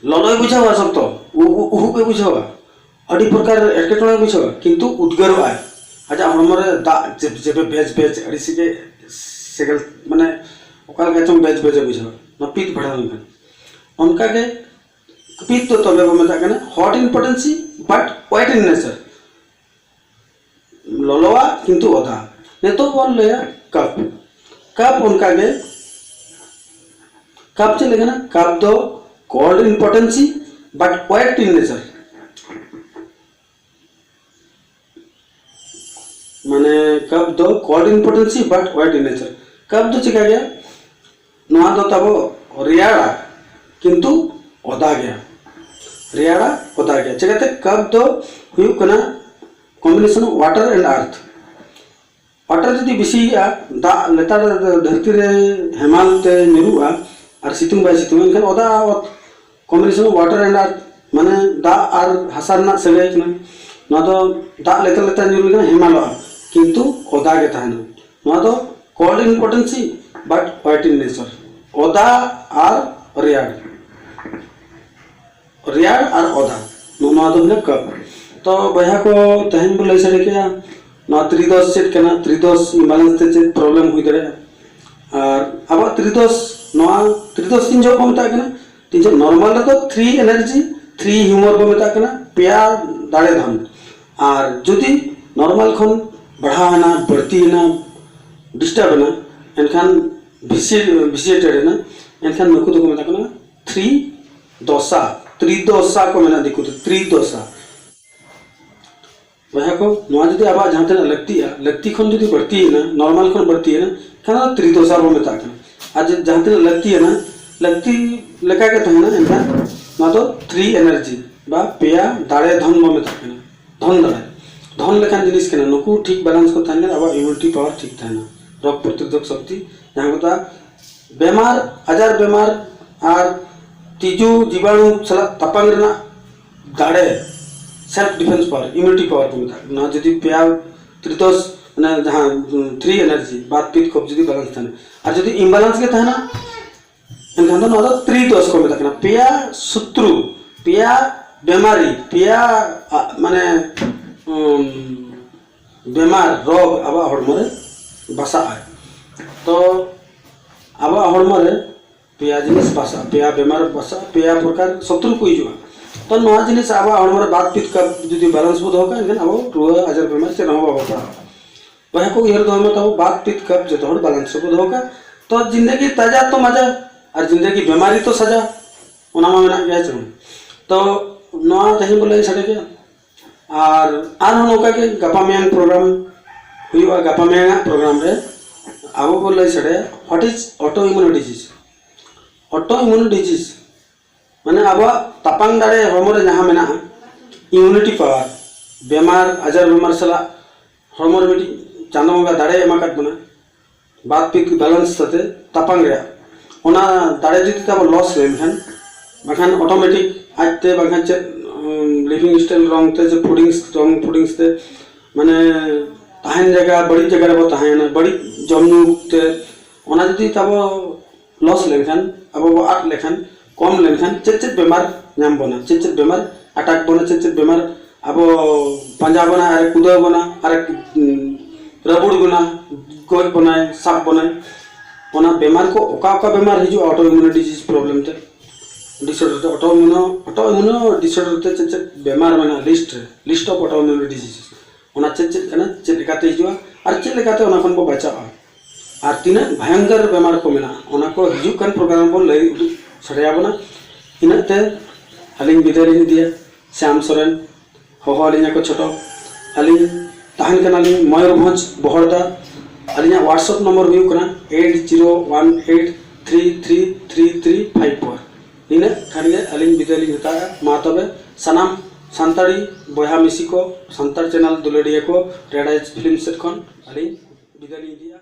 ᱞᱚᱞᱚᱭ ᱵᱩᱡᱷᱟᱹᱣᱟ ᱥᱚᱠᱛᱚ, ᱩ- ᱩ- ᱩᱦᱩᱵ ᱮ ᱵᱩᱡᱷᱟᱹᱣᱟ, ᱟᱹᱰᱤ ᱯᱨᱚᱠᱟᱨ ᱮᱴᱠᱮᱴᱚᱬᱮ ᱵᱩᱡᱷᱟᱹᱣᱟ, ᱠᱤᱱᱛᱩ ᱩᱫᱽᱜᱟᱹᱨᱚᱜ ᱟᱭ᱾ ᱟᱡᱟᱜ ᱦᱚᱲᱢᱚ ᱨᱮ ᱫᱟᱜ ᱡᱮᱵᱽ ᱡᱮᱵᱮ ᱵᱮᱡᱽ ᱵᱮᱡᱽ ᱟᱹᱰᱤ ᱥᱮᱜᱮ ᱥᱮᱸᱜᱮᱞ, ᱢᱟᱱᱮ ᱚᱠᱟ ᱞᱮᱠᱟ ᱪᱚᱝ ᱵᱮᱡᱽ ᱵᱮᱡᱽ ᱮ ᱵᱩᱡᱷᱟᱹᱣᱟ ᱱᱚᱣᱟ ᱯᱤᱛ ᱵᱟᱲᱦᱟᱣ ᱞᱮᱱᱠᱷᱟᱱ᱾ ᱚᱱᱠᱟᱜᱮ ᱯᱤᱛ ᱫᱚ ᱛᱚᱵᱮ ᱵᱚ ᱢᱮᱛᱟᱜ ᱠᱟᱱᱟ hot in potency but wet in nature, ᱞᱚᱞᱚᱣᱟ ᱠᱤᱱᱛᱩ ᱚᱫᱟ᱾ ᱱᱤᱛᱚᱜ ᱵᱚᱱ ᱞᱟᱹᱭᱟ ᱠᱟᱯ᱾ ᱠᱟᱯ ᱚᱱᱠᱟᱜᱮ, ᱠᱟᱯ ᱪᱮᱫ ᱞᱮᱠᱟᱱᱟ? ᱠᱟᱯ ᱫᱚ cold in potency but wet in nature᱾ ᱢᱟᱱᱮ ᱠᱟᱯ ᱫᱚ cold in potency but wet in nature᱾ ᱠᱟᱯ ᱫᱚ ᱪᱮᱠᱟ ᱜᱮᱭᱟ? ᱱᱚᱣᱟ ᱫᱚ ᱛᱟᱵᱚ ᱨᱮᱭᱟᱲᱟ ᱠᱤᱱᱛᱩ ᱚᱫᱟ ᱜᱮᱭᱟ, ᱨᱮᱭᱟᱲᱟ ᱚᱫᱟ ᱜᱮᱭᱟ᱾ ᱪᱮᱠᱟᱛᱮ? ᱠᱟᱯ ᱫᱚ ᱦᱩᱭᱩᱜ ᱠᱟᱱᱟ combination of water and earth᱾ Water ᱡᱩᱫᱤ ᱵᱮᱥᱤᱭᱟᱜᱼᱟ, ᱫᱟᱜ ᱞᱮᱛᱟᱲ ᱫᱷᱟᱹᱨᱛᱤ ᱨᱮ ᱦᱮᱢᱟᱞ ᱛᱮ ᱧᱩᱨᱩᱜᱼᱟ ᱟᱨ ᱥᱤᱛᱩᱝ ᱵᱟᱭ ᱥᱤᱛᱩᱝᱟ, ᱮᱱᱠᱷᱟᱱ ᱚᱫᱟ ᱚᱛ, combination of water and earth, ᱢᱟᱱᱮ ᱫᱟᱜ ᱟᱨ ᱦᱟᱥᱟ ᱨᱮᱱᱟᱜ ᱥᱟᱹᱜᱟᱹᱭ ᱠᱟᱱᱟ᱾ ᱱᱚᱣᱟ ᱫᱚ ᱫᱟᱜ ᱞᱮᱛᱟᱲ ᱞᱮᱛᱟᱲ ᱧᱩᱨ ᱞᱮᱠᱷᱟᱱ ᱦᱮᱢᱟᱞᱚᱜᱼᱟ ᱠᱤᱱᱛᱩ ᱚᱫᱟ ᱜᱮ ᱛᱟᱦᱮᱱᱟ᱾ ᱱᱚᱣᱟ ᱫᱚ cold in potency but wet in nature, ᱚᱫᱟ ᱟᱨ ᱨᱮᱭᱟᱲ, ᱨᱮᱭᱟᱲ ᱟᱨ ᱚᱫᱟ, ᱱᱚᱜᱼᱚ ᱱᱚᱣᱟ ᱫᱚ ᱦᱩᱭᱱᱟ ᱠᱟᱯ᱾ ᱛᱚ ᱵᱚᱭᱦᱟ ᱠᱚ, ᱛᱮᱦᱮᱧ ᱵᱚ ᱞᱟᱹᱭ ᱥᱟᱰᱮ ᱠᱮᱫᱟ ᱱᱚᱣᱟ ᱛᱨᱤᱫᱳᱥ ᱪᱮᱫ ᱠᱟᱱᱟ, ᱛᱨᱤᱫᱳᱥ imbalance ᱛᱮ ᱪᱮᱫ problem ᱦᱩᱭ ᱫᱟᱲᱮᱭᱟᱜᱼᱟ᱾ ᱟᱨ ᱟᱵᱚᱣᱟᱜ ᱛᱨᱤᱫᱳᱥ, ᱱᱚᱣᱟ ᱛᱨᱤᱫᱳᱥ ᱛᱤᱱ ᱡᱚᱦᱚᱜ ᱵᱚ ᱢᱮᱛᱟᱜ ᱠᱟᱱᱟ? ᱛᱤᱱ ᱡᱚᱦᱚᱜ normal ᱨᱮᱫᱚ three energy, three humor ᱵᱚ ᱢᱮᱛᱟᱜ ᱠᱟᱱᱟ, ᱯᱮᱭᱟ ᱫᱟᱲᱮ ᱫᱷᱚᱱ᱾ ᱟᱨ ᱡᱩᱫᱤ ᱱᱚᱨᱢᱟᱞ ᱠᱷᱚᱱ ᱵᱟᱲᱦᱟᱣ ᱮᱱᱟ, ᱵᱟᱹᱲᱛᱤᱭᱮᱱᱟ, ᱰᱤᱥᱴᱟᱨᱵ ᱮᱱᱟ, ᱮᱱᱠᱷᱟᱱ ᱵᱷᱤᱥᱤᱭᱮᱴᱮᱰ ᱮᱱᱟ, ᱮᱱᱠᱷᱟᱱ ᱱᱩᱠᱩ ᱫᱚᱠᱚ ᱢᱮᱛᱟ ᱠᱚ ᱠᱟᱱᱟ ᱛᱷᱨᱤ ᱫᱚᱥᱟ᱾ ᱛᱨᱤᱫᱚᱥᱟ ᱠᱚ ᱢᱮᱱᱟ ᱫᱤᱠᱩ ᱛᱮ, ᱛᱨᱤᱫᱚᱥᱟ᱾ ᱵᱚᱭᱦᱟ ᱠᱚ, ᱱᱚᱣᱟ ᱡᱩᱫᱤ ᱟᱵᱚᱣᱟᱜ ᱡᱟᱦᱟᱸ ᱛᱤᱱᱟᱹᱜ ᱞᱟᱹᱠᱛᱤᱜᱼᱟ, ᱞᱟᱹᱠᱛᱤ ᱠᱷᱚᱱ ᱡᱩᱫᱤ ᱵᱟᱹᱲᱛᱤᱭᱮᱱᱟ, ᱱᱚᱨᱢᱟᱞ ᱠᱷᱚᱱ ᱵᱟᱹᱲᱛᱤᱭᱮᱱᱟ, ᱮᱱᱠᱷᱟᱱ ᱫᱚ ᱛᱨᱤᱫᱚᱥᱟ ᱵᱚᱱ ᱢᱮᱛᱟᱜ ᱠᱟᱱᱟ᱾ ᱟᱨ ᱡᱩᱫᱤ ᱡᱟᱦᱟᱸ ᱛᱤᱱᱟᱹᱜ ᱞᱟᱹᱠᱛᱤᱭᱮᱱᱟ, ᱞᱟᱹᱠᱛᱤ ᱞᱮᱠᱟ ᱜᱮ ᱛᱟᱦᱮᱱᱟ, ᱮᱱᱠᱷᱟᱱ ᱱᱚᱣᱟ ᱫᱚ ᱛᱷᱨᱤ ᱮᱱᱟᱨᱡᱤ ᱵᱟ ᱯᱮᱭᱟ ᱫᱟᱲᱮ ᱫᱷᱚᱱ ᱵᱚᱱ ᱢᱮᱛᱟᱜ ᱠᱟᱱᱟ, ᱫᱷᱚᱱ ᱫᱟᱲᱮ᱾ ᱫᱷᱚᱱ ᱞᱮᱠᱟᱱ ᱡᱤᱱᱤᱥ ᱠᱟᱱᱟ, ᱱᱩᱠᱩ ᱴᱷᱤᱠ ᱵᱮᱞᱮᱱᱥ ᱠᱚ ᱛᱟᱦᱮᱱ ᱠᱷᱟᱱ ᱟᱵᱚᱣᱟᱜ ᱤᱢᱤᱭᱩᱱᱤᱴᱤ ᱯᱟᱣᱟᱨ ᱴᱷᱤᱠ ᱛᱟᱦᱮᱱᱟ, ᱨᱳᱜᱽ ᱯᱨᱚᱛᱤᱨᱳᱫᱷᱚᱠ ᱥᱚᱠᱛᱤ, ᱡᱟᱦᱟᱸ ᱠᱚ ᱢᱮᱛᱟᱜᱼᱟ ᱵᱮᱢᱟᱨ, ᱟᱡᱟᱨ ᱵᱮᱢᱟᱨ ᱟᱨ ᱛᱤᱡᱩ ᱡᱤᱵᱟᱱᱩ ᱥᱟᱞᱟᱜ ᱛᱟᱯᱟᱢ ᱨᱮᱱᱟᱜ ᱫᱟᱲᱮ, self defence power, immunity power ᱠᱚ ᱢᱮᱛᱟᱜ ᱠᱟᱱᱟ᱾ ᱱᱚᱣᱟ ᱡᱩᱫᱤ ᱯᱮᱭᱟ ᱛᱨᱤᱫᱚᱥ, ᱢᱟᱱᱮ ᱡᱟᱦᱟᱸ ᱛᱷᱨᱤ ᱮᱱᱟᱨᱡᱤ, ᱵᱟᱛ ᱯᱤᱛ ᱠᱚᱯ ᱡᱩᱫᱤ ᱵᱮᱞᱮᱱᱥ ᱛᱟᱦᱮᱱᱟ, ᱟᱨ ᱡᱩᱫᱤ ᱤᱢᱵᱮᱞᱮᱱᱥ ᱜᱮ ᱛᱟᱦᱮᱱᱟ, ᱮᱱᱠᱷᱟᱱ ᱫᱚ ᱱᱚᱣᱟ ᱫᱚ ᱛᱨᱤᱫᱚᱥ ᱠᱚ ᱢᱮᱛᱟᱜ ᱠᱟᱱᱟ᱾ ᱯᱮᱭᱟ ᱥᱚᱛᱨᱩ, ᱯᱮᱭᱟ ᱵᱮᱢᱟᱨᱤ, ᱯᱮᱭᱟ, ᱟ, ᱢᱟᱱᱮ, ᱩᱢ, ᱵᱮᱢᱟᱨ, ᱨᱳᱜᱽ ᱟᱵᱚᱣᱟᱜ ᱦᱚᱲᱢᱚ ᱨᱮ ᱵᱟᱥᱟᱜᱼᱟ᱾ ᱛᱚ ᱟᱵᱚᱣᱟᱜ ᱦᱚᱲᱢᱚ ᱨᱮ ᱯᱮᱭᱟ ᱡᱤᱱᱤᱥ ᱵᱟᱥᱟᱜᱼᱟ, ᱯᱮᱭᱟ ᱵᱮᱢᱟᱨ ᱵᱟᱥᱟᱜᱼᱟ, ᱯᱮᱭᱟ ᱯᱨᱚᱠᱟᱨ ᱥᱚᱛᱨᱩ ᱠᱚ ᱦᱤᱡᱩᱜᱼᱟ᱾ ᱛᱚ ᱱᱚᱣᱟ ᱡᱤᱱᱤᱥ ᱟᱵᱚᱣᱟᱜ ᱦᱚᱲᱢᱚ ᱨᱮ ᱵᱟᱛ ᱯᱤᱛ ᱠᱟᱯ ᱡᱩᱫᱤ ᱵᱮᱞᱮᱱᱥ ᱵᱚ ᱫᱚᱦᱚ ᱠᱟᱜᱼᱟ, ᱮᱱᱠᱷᱟᱱ ᱟᱵᱚ ᱨᱩᱣᱟᱹ ᱟᱡᱟᱨ ᱵᱮᱢᱟᱨ ᱪᱮᱫ ᱦᱚᱸ ᱵᱟᱵᱚ ᱯᱟᱲᱟᱜᱼᱟ᱾ ᱵᱚᱭᱦᱟ ᱠᱚ, ᱩᱭᱦᱟᱹᱨ ᱫᱚᱦᱚᱭ ᱢᱟ ᱛᱟᱵᱚ, ᱵᱟᱛ ᱯᱤᱛ ᱠᱟᱯ ᱡᱚᱛᱚ ᱦᱚᱲ ᱵᱮᱞᱮᱱᱥ ᱨᱮᱵᱚ ᱫᱚᱦᱚ ᱠᱟᱜᱼᱟ᱾ ᱛᱚ ᱡᱤᱱᱫᱮᱜᱤ ᱛᱟᱡᱟ ᱛᱚ ᱢᱟᱡᱟ, ᱟᱨ ᱡᱤᱱᱫᱮᱜᱤ ᱵᱮᱢᱟᱨᱤ ᱛᱚ ᱥᱟᱡᱟ, ᱚᱱᱟ ᱢᱟ ᱢᱮᱱᱟᱜ ᱜᱮᱭᱟ ᱪᱮ ᱵᱟᱝ? ᱛᱚ ᱱᱚᱣᱟ ᱛᱮᱦᱮᱧ ᱵᱚ ᱞᱟᱹᱭ ᱥᱟᱰᱮ ᱠᱮᱫᱟ᱾ ᱟᱨ ᱟᱨᱦᱚᱸ ᱱᱚᱝᱠᱟ ᱜᱮ ᱜᱟᱯᱟ ᱢᱮᱭᱟᱝ ᱯᱨᱳᱜᱨᱟᱢ ᱦᱩᱭᱩᱜᱼᱟ᱾ ᱜᱟᱯᱟ ᱢᱮᱭᱟᱝ ᱟᱜ ᱯᱨᱳᱜᱨᱟᱢ ᱨᱮ ᱟᱵᱚ ᱵᱚ ᱞᱟᱹᱭ ᱥᱟᱰᱮᱭᱟ, what is autoimmune disease? Autoimmune disease ᱢᱟᱱᱮ ᱟᱵᱚᱣᱟᱜ ᱛᱟᱯᱟᱝ ᱫᱟᱲᱮ ᱦᱚᱲᱢᱚ ᱨᱮ ᱡᱟᱦᱟᱸ ᱢᱮᱱᱟᱜᱼᱟ, ᱤᱢᱤᱭᱩᱱᱤᱴᱤ ᱯᱟᱣᱟᱨ, ᱵᱮᱢᱟᱨ ᱟᱡᱟᱨ ᱵᱮᱢᱟᱨ ᱥᱟᱞᱟᱜ ᱦᱚᱲᱢᱚ ᱨᱮ ᱢᱤᱫᱴᱤᱡ ᱪᱟᱸᱫᱚ ᱵᱚᱸᱜᱟ ᱫᱟᱲᱮ ᱮᱢ ᱟᱠᱟᱫ ᱵᱚᱱᱟ, ᱵᱟᱛ ᱯᱤᱛ ᱵᱮᱞᱮᱱᱥ ᱥᱟᱛᱮ ᱛᱟᱯᱟᱝ ᱨᱮᱭᱟᱜ, ᱚᱱᱟ ᱫᱟᱲᱮ ᱡᱩᱫᱤ ᱛᱟᱵᱚ ᱞᱚᱥ ᱞᱮᱱᱠᱷᱟᱱ, ᱵᱟᱠᱷᱟᱱ ᱚᱴᱳᱢᱮᱴᱤᱠ ᱟᱡᱛᱮ, ᱵᱟᱝᱠᱷᱟᱱ ᱪᱮᱫ ᱞᱤᱵᱷᱤᱝ ᱥᱴᱟᱭᱤᱞ ᱨᱚᱝ ᱛᱮ, ᱪᱮ ᱯᱷᱩᱰᱤᱝ ᱨᱚᱝ ᱯᱷᱩᱰᱤᱝᱥ ᱛᱮ, ᱢᱟᱱᱮ ᱛᱟᱦᱮᱱ ᱡᱟᱭᱜᱟ ᱵᱟᱹᱲᱤᱡ ᱡᱟᱭᱜᱟ ᱨᱮᱵᱚ ᱛᱟᱦᱮᱸᱭᱮᱱᱟ, ᱵᱟᱹᱲᱤᱡ ᱡᱚᱢ ᱧᱩ ᱛᱮ, ᱚᱱᱟ ᱡᱩᱫᱤ ᱛᱟᱵᱚ ᱞᱚᱥ ᱞᱮᱱᱠᱷᱟᱱ, ᱟᱵᱚ ᱵᱚ ᱟᱫ ᱞᱮᱠᱷᱟᱱ, ᱠᱚᱢ ᱞᱮᱱᱠᱷᱟᱱ, ᱪᱮᱫ ᱪᱮᱫ ᱵᱮᱢᱟᱨ ᱧᱟᱢ ᱵᱚᱱᱟ, ᱪᱮᱫ ᱪᱮᱫ ᱵᱮᱢᱟᱨ ᱟᱴᱟᱠ ᱵᱚᱱᱟ, ᱪᱮᱫ ᱪᱮᱫ ᱵᱮᱢᱟᱨ ᱟᱵᱚ ᱯᱟᱸᱡᱟ ᱵᱚᱱᱟ, ᱟᱨᱮ ᱠᱩᱫᱟᱹᱣ ᱵᱚᱱᱟ, ᱟᱨᱮ, ᱩᱸ, ᱨᱟᱹᱵᱩᱲ ᱵᱚᱱᱟ, ᱜᱚᱡ ᱵᱚᱱᱟᱭ, ᱥᱟᱵ ᱵᱚᱱᱟᱭ, ᱚᱱᱟ ᱵᱮᱢᱟᱨ ᱠᱚ, ᱚᱠᱟ ᱚᱠᱟ ᱵᱮᱢᱟᱨ ᱦᱤᱡᱩᱜᱼᱟ ᱚᱴᱳ ᱤᱢᱤᱭᱩᱱ ᱰᱤᱡᱤᱡᱽ ᱯᱨᱚᱵᱞᱮᱢ ᱛᱮ, disorder ᱫᱚ autoimmune autoimmune disorder ᱛᱮ ᱪᱮᱫ ᱪᱮᱫ ᱵᱮᱢᱟᱨ ᱢᱮᱱᱟᱜᱼᱟ, list ᱨᱮ, list of autoimmune diseases, ᱚᱱᱟ ᱪᱮᱫ ᱪᱮᱫ ᱠᱟᱱᱟ, ᱪᱮᱫ ᱞᱮᱠᱟᱛᱮ ᱦᱤᱡᱩᱜᱼᱟ ᱟᱨ ᱪᱮᱫ ᱞᱮᱠᱟᱛᱮ ᱚᱱᱟ ᱠᱷᱚᱱ ᱵᱚ ᱵᱟᱧᱪᱟᱜᱼᱟ᱾ ᱟᱨ ᱛᱤᱱᱟᱹᱜ ᱵᱷᱚᱭᱚᱝᱠᱚᱨ ᱵᱮᱢᱟᱨ ᱠᱚ ᱢᱮᱱᱟᱜᱼᱟ, ᱚᱱᱟ ᱠᱚ ᱦᱤᱡᱩᱜ ᱠᱟᱱ ᱯᱨᱳᱜᱨᱟᱢ ᱵᱚᱱ ᱞᱟᱹᱭ ᱩᱫᱩᱜ ᱥᱟᱰᱮᱭᱟᱵᱚᱱᱟ᱾ ᱤᱱᱟᱹᱜ ᱛᱮ ᱟᱹᱞᱤᱧ ᱵᱤᱫᱟᱹᱭ ᱞᱤᱧ ᱤᱫᱤᱭᱟ᱾ ᱥᱭᱟᱢ ᱥᱚᱨᱮᱱ, ᱦᱚᱦᱚ ᱟᱹᱞᱤᱧᱟ ᱠᱚ ᱪᱷᱳᱴᱳ᱾ ᱟᱹᱞᱤᱧ ᱛᱟᱦᱮᱱ ᱠᱟᱱᱟᱞᱤᱧ ᱢᱚᱭᱩᱨᱵᱷᱚᱸᱡᱽ, ᱵᱚᱦᱚᱲᱫᱟ᱾ ᱟᱹᱞᱤᱧᱟᱜ WhatsApp ᱱᱚᱢᱵᱚᱨ ᱦᱩᱭᱩᱜ ᱠᱟᱱᱟ eight zero one eight three three three three five four᱾ ᱱᱤᱱᱟᱹᱜ ᱠᱷᱟᱱ ᱜᱮ ᱟᱹᱞᱤᱧ ᱵᱤᱫᱟᱹᱭ ᱞᱤᱧ ᱦᱟᱛᱟᱣᱟ᱾ ᱢᱟ ᱛᱚᱵᱮ, ᱥᱟᱱᱟᱢ ᱥᱟᱱᱛᱟᱲᱤ ᱵᱚᱭᱦᱟ ᱢᱤᱥᱤ ᱠᱚ, ᱥᱟᱱᱛᱟᱲ ᱪᱮᱱᱮᱞ ᱫᱩᱞᱟᱹᱲᱤᱭᱟᱹ ᱠᱚ, ᱨᱮᱰ ᱟᱭᱤᱡᱽ ᱯᱷᱤᱞᱢ ᱥᱮᱫ ᱠᱷᱚᱱ ᱟᱹᱞᱤᱧ ᱵᱤᱫᱟᱹᱭ ᱞᱤᱧ ᱤᱫᱤᱭᱟ᱾